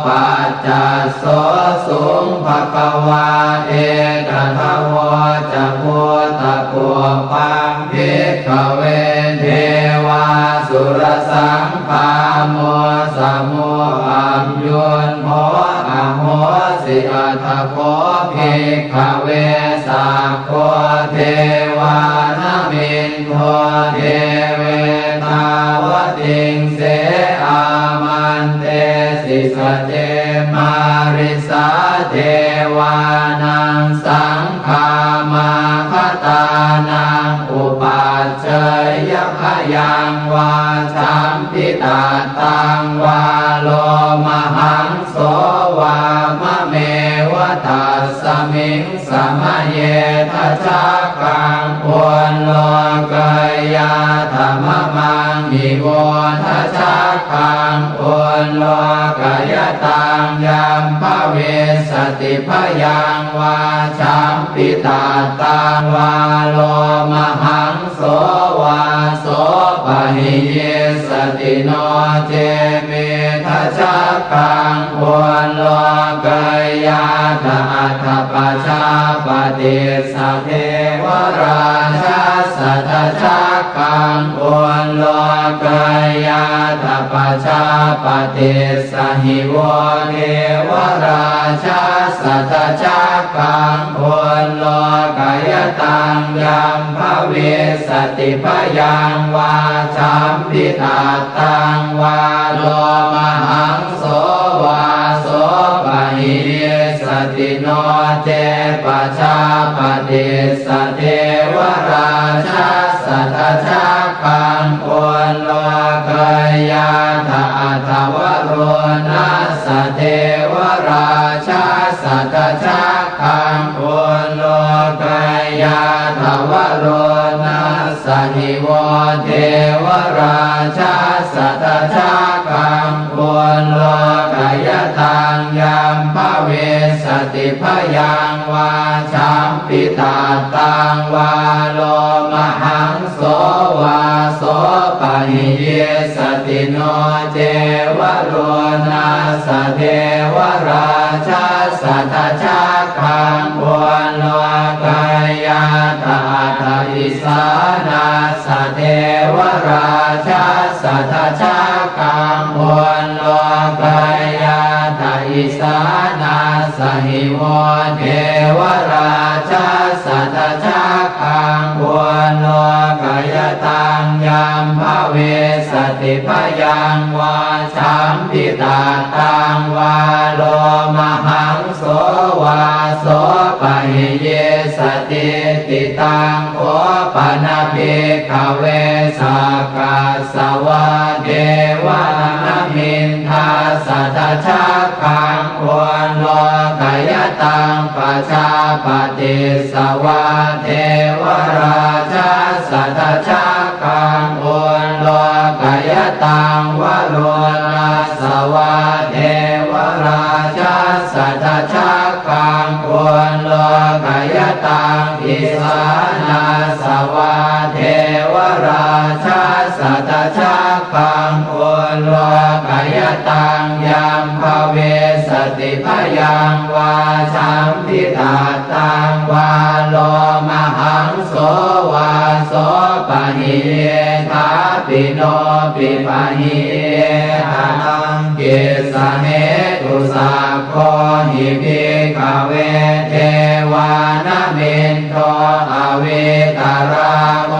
ປັດຈັດໂສ ສຸງ ພະຄະວາ ເອຕະທະໂວ ຈະ ພຸດທະປຸບພັງ ພິກຂະເວ ເທວາ ສຸລະສັງຄາ ໂມຊະມຸ ປັບຍຸນໂທ ອະໂຫສິ ອັດຖະໂກ ພິກຂະເວ ສັກໂຄ ເທວາ ນະມິນໂທ ເທເວ ທາວະຕິງເສ ອາມັນເຕ ສິ ສະເຈ ມາລິສາ ເທວານັງ ສັງ ຄາມາຄະຕານັງ ອຸປັດເຈຍະຄະຍັງ ວາຈັມປິຕະຕັງ ວາໂລມະຫັງໂສ ວາມະເມວະ ຕັດສະມິງ ສະມະເຍ ທັດສະຈັກກັງ ໂອນໂລກະຍາຖະ ມະມັງ ຫິໂວ ທັດສະຈັກກັງ ໂອນໂລກະຍະຕັງ ຍັມພະວິສສະຕິ ພະຍັງ ວາຈັມປິຕະຕັງ ວາໂລມະຫັງໂສ ວາໂສປະຫິຍິສສະຕິ ໂນ ເຈ ເມ ທັດສະຈັກກັງ ໂອນໂລກະຍາຖະ ອັດຖະປະຊາປະຕິສສະ ເທວະລາຊາສສະ ທັດສະຈັກກັງ ໂອນໂລກະຍາຖະ ປະຊາປະຕິສສະ ຫິໂວ ເທວະລາຊາສສະ ທັດສະຈັກກັງ ໂອນໂລກະຍະຕັງ ຍັມພະວິສສະຕິ ພະຍັງ ວາຈັມປິຕະຕັງ ວາໂລມະຫັງ ໂສ ວາໂສປະຫິຍິສສະຕິ ໂນ ເຈ ປະຊາປະຕິສສະ ເທວະລາຊາສສະ ທັດສະຈັກກັງ ໂອນໂລກະຍາຖະ ອັດຖະວະໂຣນະສສະ ເທວະລາຊາສສະ ທັດສະຈັກກັງ ໂອນໂລກະຍາຖະວະໂຣນະສສະ ຫິໂວ ເທວະລາຊາສສະ ທັດສະຈັກກັງ ໂອນໂລກະຍະຕັງ ຍັມພະວິສສະຕິ ພະຍັງ ວາຈັມປິຕະຕັງ ວາໂລມະຫັງ ໂສ ວາໂສປະຫິຍິສສະຕິ ໂນ ເຈ ວະໂຣນະສສະ ເທວະລາຊາສສະ ທັດສະຈັກກັງ ໂອນໂລກະຍາຖະ ອັດຖະ ອິສານັສສະ ເທວະລາຊາສສະ ທັດສະຈັກກັງ ໂອນໂລກະຍາຖະ ອິສານັສສະ ຫິໂວ ເທວະລາຊາສສະ ທັດສະຈັກກັງ ໂອນໂລກະຍະຕັງ ຍັມພະວິສສະຕິ ພະຍັງ ວາຈັມປິຕະຕັງ ວາໂລມະຫັງ ໂສ ວາໂສປະຫິຍິສສະຕິ ຕິຕັງ ໂຄ ປະນະ ພິກຂະເວ ສັກກັດສະວາ ເທວາ ນະມິນທາສສະ ທັດສະຈັກກັງ ໂອນໂລກະຍະຕັງ ປະຊາປະຕິສສະວາ ເທວະລາຊາສສະ ທັດສະຈັກກັງ ໂອນໂລກະຍະຕັງ ວະໂຣນະສສະວາ ເທວ ราชาสสะทัชชักขัง อุโลกยะตัง อิสานาสวา เทวราชาสสะทัชชักขัง อุโลกยะตัง ยัมภวิสสติ ภยังวา สัมภิทัตตังวา โลมหัง โสวา โสปะหิเย ทาปิโนปิปะหิเย ทะนัง กิสสะเหตุ สักโข หิ ภิกขเว เทวา นมินโท อวีตราโก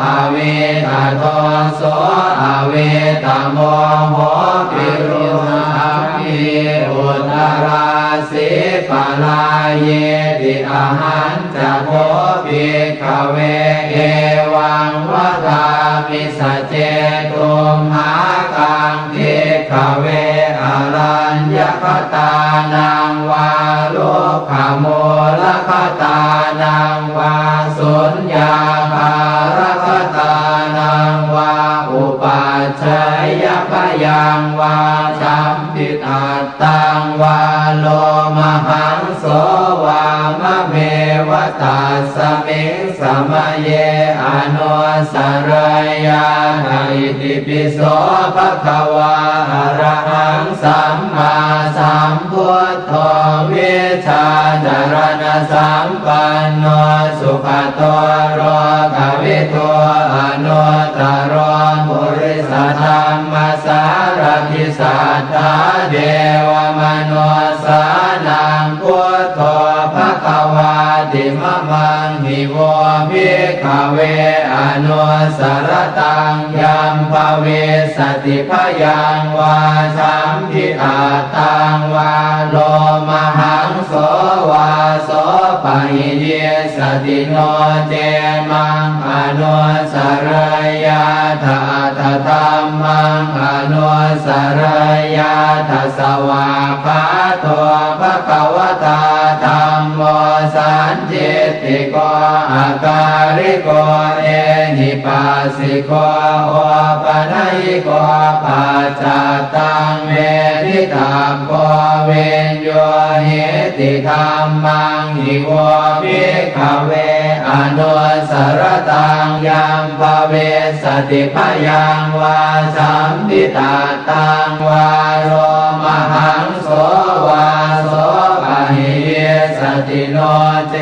อวีตโท โส อวีตโมโห ปิโรธามี อุตราสีปะลายีติ อหัน จะโข ภิกขเว เอวังวะดามิ สัจเจ ตุมหากัง ภิกขเว อรัญญคตานังวา รุกขมูลคตานังวา สุญญาคารคตานังวา อุปัชฌัยยะ ภยังวา สัมภิทัต ตังวา โลมหัง โส วามะเมวะ ตัสสะมิง สะมะเย อະນຸດສະເລຍຍາຖະ ອິຕິປິໂສ ພະຄະວາ ອະລະຫັງ ສຳມາສຳພຸດໂທ ວິຊາຈະລະນະສຳປັນໂນ ສຸຂະໂຕ ໂລກະວິທູ ອະນຸດຕະໂລ ປຸລິສະທຳມະສາລະຖິ ສັດຖາເທວະມະນຸດສານັງ ພຸດໂທ ພະຄະວາຕິ ມະມັງ ຫິໂວ ພິກຂະເວ ອະນຸດສະລະຕັງ ຍັມພະວິສສະຕິ ພະຍັງວາ ສຳພິທັດຕັງວາ ໂລມະຫັງ ໂສວາ ໂສປະຫິລິສສະຕິ ໂນເຈມັງ ອະນຸດສະເລຍຍາຖະ ອັດຖະທຳມັງ ອະນຸດສະເລຍຍາຖະ ສະຫວາກຂາໂຕ ພະຄະວະຕາ ທຳໂມ ສັນທິດ ຕິໂກ ອາກາລິໂກ ເອຫິປັດສິໂກ ໂອປະນະຍິໂກ ປັດຈັດຕັງ ເວທິຕັບໂກ ວິນໂຍຫິຕິ ທຳມັງ ຫິໂວ ພິກຂະເວ ອະນຸດສະລະຕັງ ຍັມພະວິສສະຕິ ພະຍັງວາ ສຳພິທັດຕັງວາ ໂລມະຫັງ ໂສວາ ໂສປະຫິລິສສະຕິ ໂນເຈ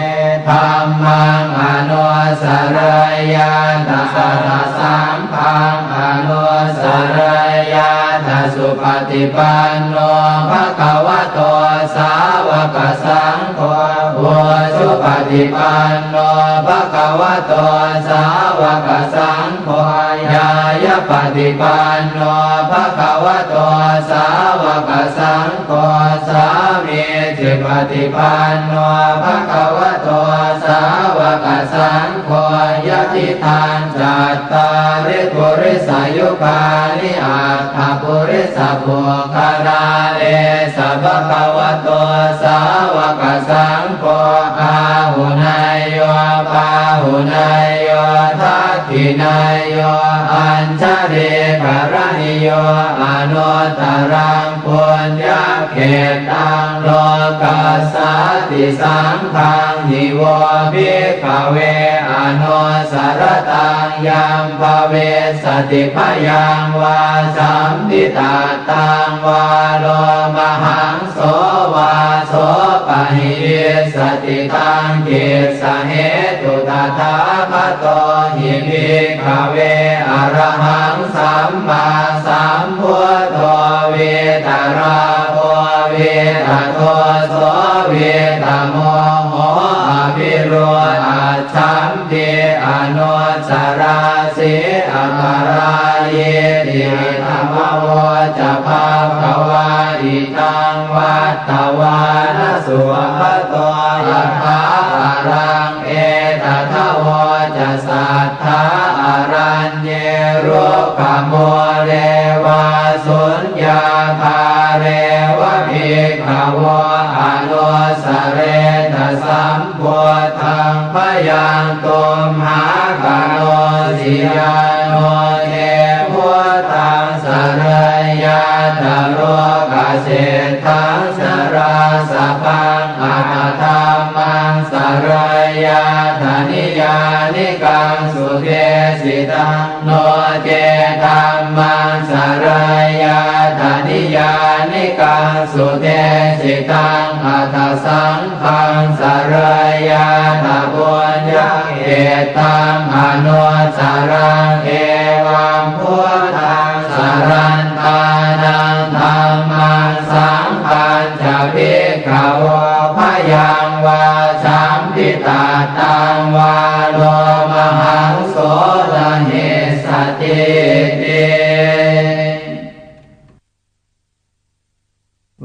ທຳມັງ ອະນຸດສະເລຍຍາຖະ ອັດຖະສຳພັງ ອະນຸດສະເລຍຍາຖະ ສຸປະຕິປັນໂນ ພະຄະວະໂຕ ສາວະກະສັງໂຄ ອຸຈຸປະຕິປັນໂນ ພະຄະວະໂຕ ສາວະກະສັງໂຄ ຍາຍະປະຕິປັນໂນ ພະຄະວະໂຕ ສາວະກະສັງໂຄ ສາມີຈິປະຕິປັນໂນ ພະຄະວະໂຕ ສາວະກະສັງໂຄ ຍະທິທັງ ຈັດຕາລິ ປຸລິສະຍຸການິ ອັດຖະປຸລິສະປຸກຄະລາ ເອສະ ພະຄະວະໂຕ ສາວະກະສັງໂຄ ອາຫຸເນຍໂຍ ປາຫຸເນຍໂຍ ທັກຂິເນຍໂຍ ອັນຊະລີກະລະນິໂຍ ອະນຸດຕະລັງ ປຸນຍະເຂດຕັງ ໂລກັດສາຕິ ສັງຄັງ ຫິໂວ ພິກຂະເວ ອະນຸດສະລະຕັງ ຍັມພະວິສສະຕິ ພະຍັງວາ ສຳພິທັດຕັງວາ ໂລມະຫັງ ໂສວາ ໂສປະຫິລິສສະຕິ ຕັງກິດສະເຫຕຸ ຕະຖາຄະໂຕ ຫິ ພິກຂະເວ ອະລະຫັງ ສຳມາສຳພຸດໂທ ວີຕະລາໂພ ວີຕະໂທ ໂສ ວີຕະໂມໂຫ ອະພິໂຣທ ອັດ ສັນຕິ ອະນຸດສະລາສີ ອະປະລາຢີຕິ ທຳມະໂວ ຈະ ພະຄະວາ ອິທັງ ວັດຕະວານະ ສຸພະໂຕ ຍະຖາ ອະລັງ ເອຕະທະໂວ ຈະ ສັດຖາ ອະລັນເຍ ລຸກຂະມູເລວາ ສຸນຍາຄາເລວະ ພິກຂະໂວ ອະນຸດສະເຣທະ ສຳພຸດທັງ ພະຍັງ ຕຸມຫາກະໂນ ສິຍາໂນ ເທ ພຸດທັງ ສະເລຍຍາຖະ ໂລກະ Seṭṭhaṃ jarāsabhaṃ athakammaṃ sarayyātha niyānikaṃ sudesitaṃ. No ce dhammaṃ sarayyātha niyānikaṃ sudesitaṃ atha saṅghaṃ sarayyātha puññakkhettaṃ anuttaraṃ. Evaṃ buddhaṃ sarantānaṃ dhammaṃ saṅghañca bhikkhavo bhayaṃ vā champi tattaṃ vā lomahaṃso na hessatīti.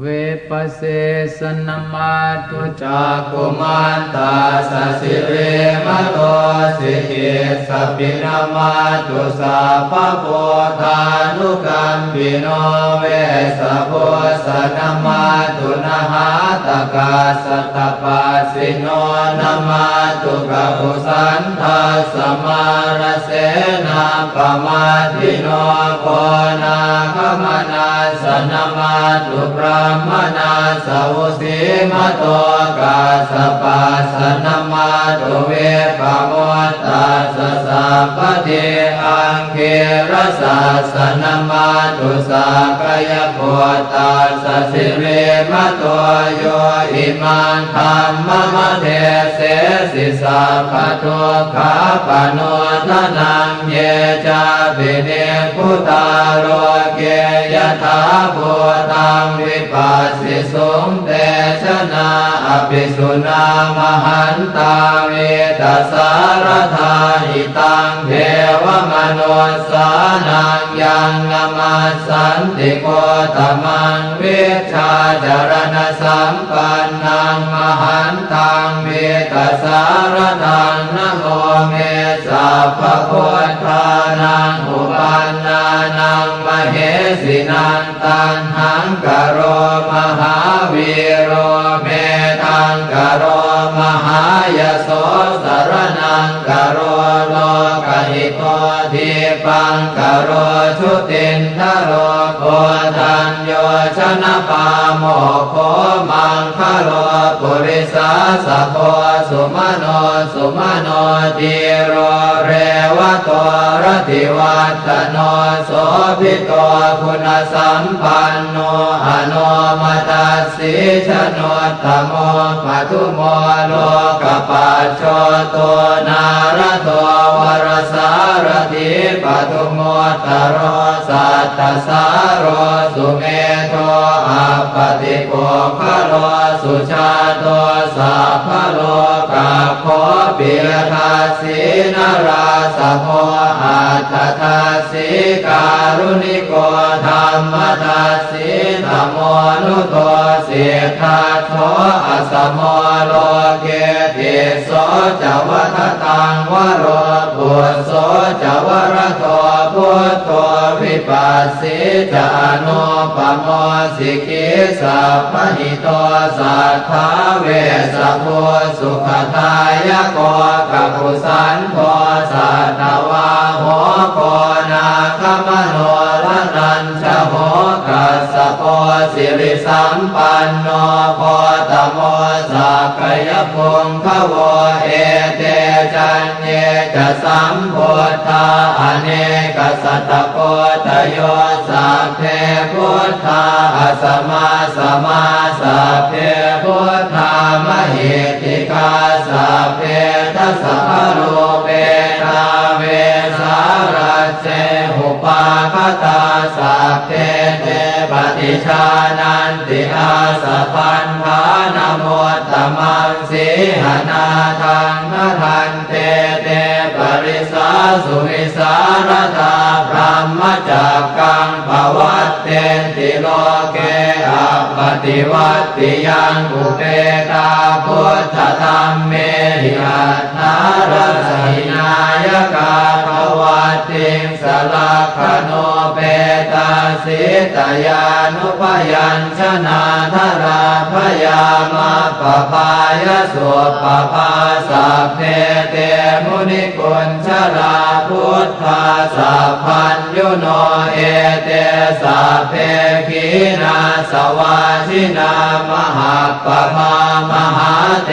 Vippasesanamatthu cakkhumantassa sirīmato sikhissapi namatthu sabbabuddhānukampino. Vessabhussa namatthu nhātakassa tapassino namatthu kakusandhassa mārasenappamaddino. Konāgamanassa namatthu brāhmaṇassa vusīmato. Kassapassa namatthu vippamuttassa sabbadhi. Aṅgīrasassa namatthu sakyaputtassa sirīmato yo imaṃ dhammamade sesi sabbadukkhāpanūdanaṃ. Ye cāpi nibbutā loke yathābhūtaṃ vipassisuṃ, te janā apisuṇā mahantā vītasāradā. Hitaṃ devamanussānaṃ yaṃ namassanti gotamaṃ vijjācaraṇasampannaṃ mahantaṃ vītasāradaṃ. Namo me sabbabuddhānaṃ uppannānaṃ mahesinaṃ. Taṇhaṅkaro mahāvīro medhaṅkaro mahāyaso saraṇaṅkaro lokahito dīpaṅkaro jutindharo koṇḍañño janapāmokkho maṅgalo purisāsabho sumano sumano dhīro revato rativaḍḍhano sobhito guṇasampanno anomadassī januttamo padumo lokapajjoto nārado varasārathī padumu ttaro sattasāro sumedho appaṭipuggalo sujāto sabbalokaggo piyadassī narāsabho atthadassī kāruṇiko dhammadassī tamonudo siddhattho asamo loke tisso ca vadataṃ varo phusso ca varado buddho vipassī ca anūpamo sikhī sabbahito satthā vessabhū sukhadāyako kakusandho satthavāho koṇāgamano varañjaho kassapo sirisampanno gotamo sakyapuṅgavo ete caññe ca sambuddhā anekasatakothayo sabbe buddhā asamā samā sabbe buddhā mahiddhikā sabbe dasabalūpetā vesāraje upāgatā sabbe te paṭijānanti āsabhaṇḍānamuttamaṃ sīhanāthaṃ bhadan te te parisāsu visāradā brahmacakkaṃ pavattenti loke appaṭivattiyaṃ upetā buddhadhammehi attarasa hināyakā pavattiṃsa lakkhaṇo ເປຕາສີຕະຍານຸພະຍັນຊະນາທະລາພະຍາມັບປະພາຍະສຸບປະພາ ສັບເພເຕມຸນິກຸນຈະລາ ພຸດທາສັບພັນ ຍຸໂນ ເອເຕ ສັບເພ ຂີນາສະວາຈິນາ ມະຫະປະພາ ມະຫາເຕ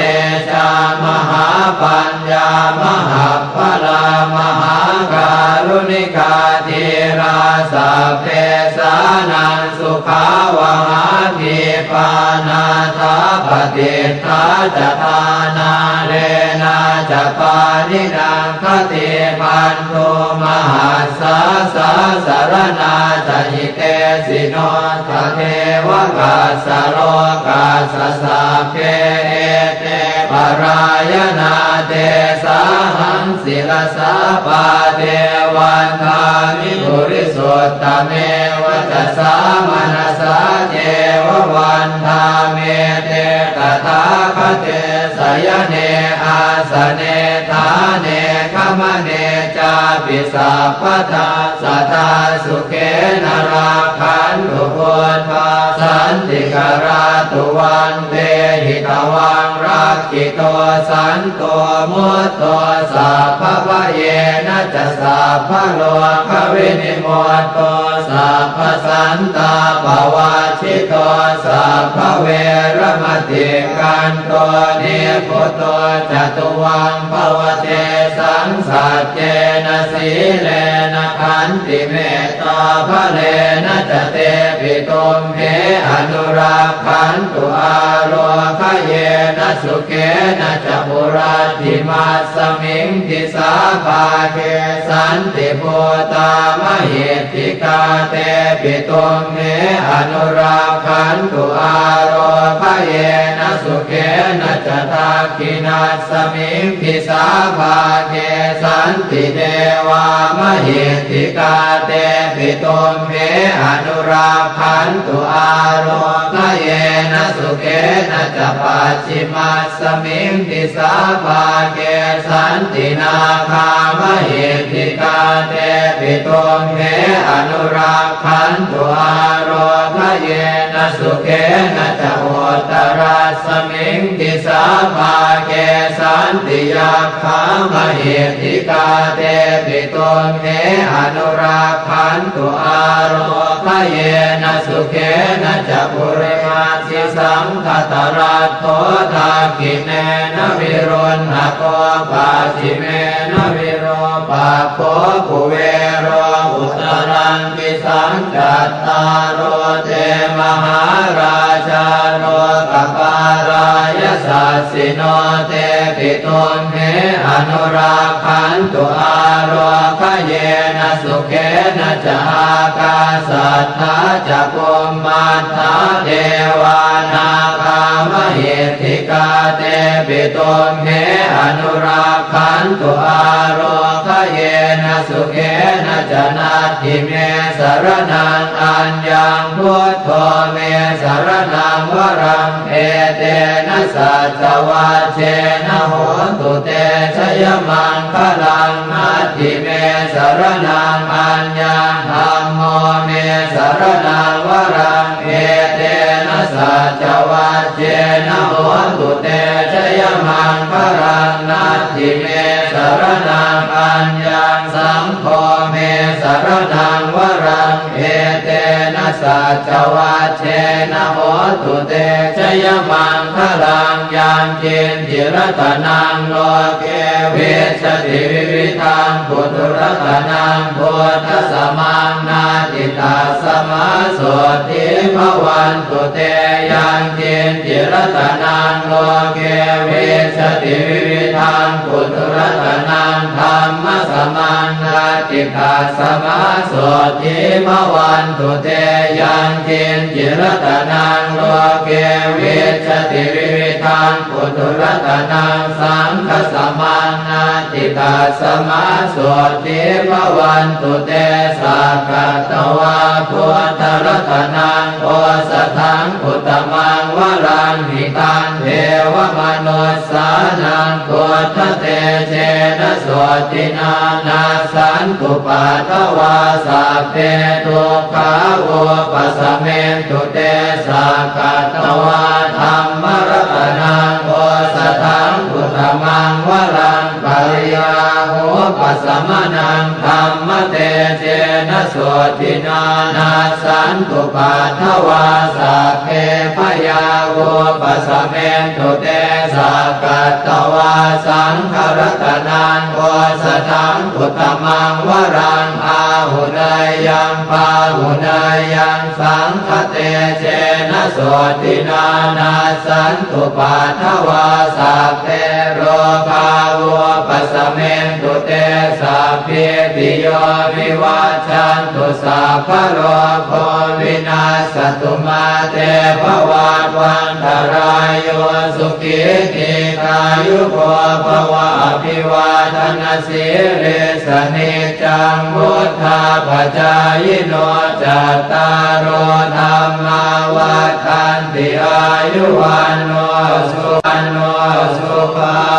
ຈາ ມະຫາປັນຍາ ມະຫະປະລາ ມະຫາກາລຸນິກາ ທີລາ ສັບເພ ສານັງ ສຸຂາວະຫາ ທີປານາທາ ປະຕິດຖາຈະ ທານາເລນາຈະ ປານິນາ ຄະຕິພັນ ໂທ ມະຫັດສາ ສາສະລະນາຈະ ຫິເຕສິໂນ ຕະເທວະ ກະສະໂລກະສະ ສັບເພ ເອເຕ ປະລາຍະນາ ເຕສາຫັງ ສິລະສາ ປະເທວັນທາມິ ປຸລິສຸດຕະເມ ວະຈະສາ ມະນະສາ ເຈວະວັນທາມິ ເອເຕ ຕະຖາຄະເຕ ສະຍະເນ ອາສະເນ ຖາເນ ຂະມະເນ ຈາປິ ສັບພະທາ ສະທາ ສຸເຂນະ ລັກຂັນຕຸ ພຸດທາ ສັນຕິກະຣາຕຸ ວັນເຕຫິຕະວັງ ລັກ ກິໂຕ ສັນໂຕ ມຸດໂຕ ສັບພະພະເຍນະຈະ ສັບພະໂລກະວິນິມຸດໂຕ ສັບພະສັນຕາປະວັດຊິໂຕ ສັບພະເວລະມະຕິກັນໂຕ ນິບພຸດໂຕ ຈະຕຸວັງພະວະເຕສັງ ສັດເຈນະ ສີເລນະ ຂັນຕິເມ ຕາພະເລນະຈະ ເຕປິຕຸມເພ ອະນຸລັກຂັນຕຸ ອາໂລຄະເຍນະ ສຸເຂນະຈະ ປຸລະທິມັດສະມິງ ດິສາພາເກ ສັນຕິພູຕາ ມະຫິດທິກາ ເຕປິຕຸມເພ ອະນຸລັກຂັນຕຸ ອາໂລຄະເຍນະ ສຸເຂນະຈະ ທັກ ຂິນັດສະມິງ ດິສາພາເກ ສັນຕິເດວາ ມະຫິດທິກາ ເຕປິຕຸມເພ ອະນຸລັກຂັນຕຸ ອາໂລຄະເຍນະ ສຸເຂນະຈະ ປັດຊິມັດສະມິງ ດິສາພາເກ ສັນຕິນາຄາ ມະຫິດທິກາ ເຕປິຕຸມເພ ອະນຸລັກຂັນຕຸ ອາໂລຄະເຍນະ ສຸເຂນະຈະ ອຸດຕະຣັດສະມິງ ດິສາພາເກ ສັນຕິຍັກຂາ ມະຫິດທິກາ ເຕປິຕຸມເພ ອະນຸລັກຂັນຕຸ ອາໂລຄະເຍນະ ສຸເຂນະຈະ ປຸລິມະ ສິສັງຄະຕະລັດໂທ ທັກຂິເນນະ ວິລຸນນະໂກ ປັດຖິເມນະ ວິຣູປັກໂຂ ກຸເວໂລ ອຸດຕະຣັງ ດິສັງ ຈັດຕາໂລ ເຕ ມະຫາລາຊາ ໂລກະປາລາ ຍະສັດສິໂນ ເຕປິຕຸມເພ ອະນຸລັກຂັນຕຸ ອາໂລຄະເຍນະ ສຸເຂນະຈະ ອາກາສັດຖາ ຈະ ພູມມັດຖາ ເທວານາຄາ ມະຫິດທິກາ ເຕປິຕຸມເພ ອະນຸລັກຂັນຕຸ ອາໂລຄະເຍນະ ສຸເຂນະຈະ ນັດ ຖິເມ ສະລະນັງ ອັນຍັງ ພຸດໂທ ເມ ສະລະນັງ ວະລັງ ເອເຕນະ ສັດຈະວັດເຊນະ ໂຫຕຸ ເຕ ຊະຍະມັງຄະລັງ ນັດ ຖິເມ ສະລະນັງ ອັນຍັງ ທຳໂມ ເມ ສະລະນັງ ວະລັງ ເອເຕນະ ສັດຈະວັດເຊນະ ໂຫຕຸ ເຕ ຊະຍະມັງຄະລັງ ນັດ ຖິເມ ສະລະນັງ ອັນຍັງ ສັງໂຄ ເມ ສະລະນັງ ວະລັງ ເອເຕນະ ສັດຈະວັດເຊນະ ໂຫຕຸ ເຕ ຊະຍະມັງຄະລັງ ຍັງກິນຈິ ລັດຕະນັງ ໂລເກ ວິດຊະຕິ ວິວິດທັງ ປຸຖຸ ລັດຕະນັງ ພຸດທະສະມັງ ນັດ ຕິ ຕັດສະມາ ໂສດຖີ ພະວັນຕຸ ເຕ ຍັງກິນຈິ ລັດຕະນັງ ໂລເກ ວິດຊະຕິ ວິວິດທັງ ປຸຕຸ ລັດຕະນັງ ທຳມະສະມັງ ນັດ ຕິ ຕັດສະມາ ໂສດຖີ ພະວັນຕຸ ເຕ ຍັງກິນຈິ ລັດຕະນັງ ໂລເກ ວິດຊະຕິ ວິວິດທັງ ປຸຕຸ ລັດຕະນັງ ສັງຄະສະມັງ ນັດ ຕິ ຕັດສະມາ ໂສດຖີ ພະວັນຕຸ ເຕ ສັກກະຕະວາ ພຸດທະລັດຕະນັງ ໂອສະຖັງ ອຸດຕະມັງ ວະລັງ ຫິຕັງ ເທວະມະນຸດສານັງ ພຸດທະເຕເຈນະ ໂສຕິນາ ນັດສັນຕຸປັດຖະວາ ສັບເພ ທຸກຂາ ອຸປະສະມິນຕຸ ເຕ ສັກກະຕະວາ ທຳມະລັດຕະນັງ ໂອສະຖັງ ອຸດຕະມັງ ວະລັງ ພະຍາ ອຸປະສະມະນັງ ທຳມະເຕເຈນະ ໂສຕິນາ ນັດສັນຕຸປັດຖະວາ ສັບເພ ພະຍາ ອຸປະສະມິນຕຸ ເຕ ສັກກະຕະວາ ສັງຄະລັດຕະນັງ ໂອສະຖັງ ອຸດຕະມັງ ວະລັງ ອາຫຸເນຍຍັງ ພາຫຸເນຍຍັງ ສັງຄະເຕເຈນະ ໂສຕິນາ ນັດສັນຕຸປັດຖະວາ ສັບເພ ໂລກາ ອຸປະສະມິນຕຸ ເຕ ສັບພີຕິໂຍ ວິວັດຊັນຕຸ ສັບພະໂລກໂຄ ວິນັດສະຕຸ ມາເຕ ພະວັດວັນຕະລາໂຍ ສຸຂີ ດີຄາຍຸໂກ ພະວະ ອະພິວາທະນະ ສີລິສະ ນິດ ຈັງ ວຸດທາປະຈາຍິໂນ ຈັດຕາໂລ ທຳມາ ວັດທັນຕິ ອາຍຸ ວັນໂນ ສຸ ວັນໂນ ສຸຂະ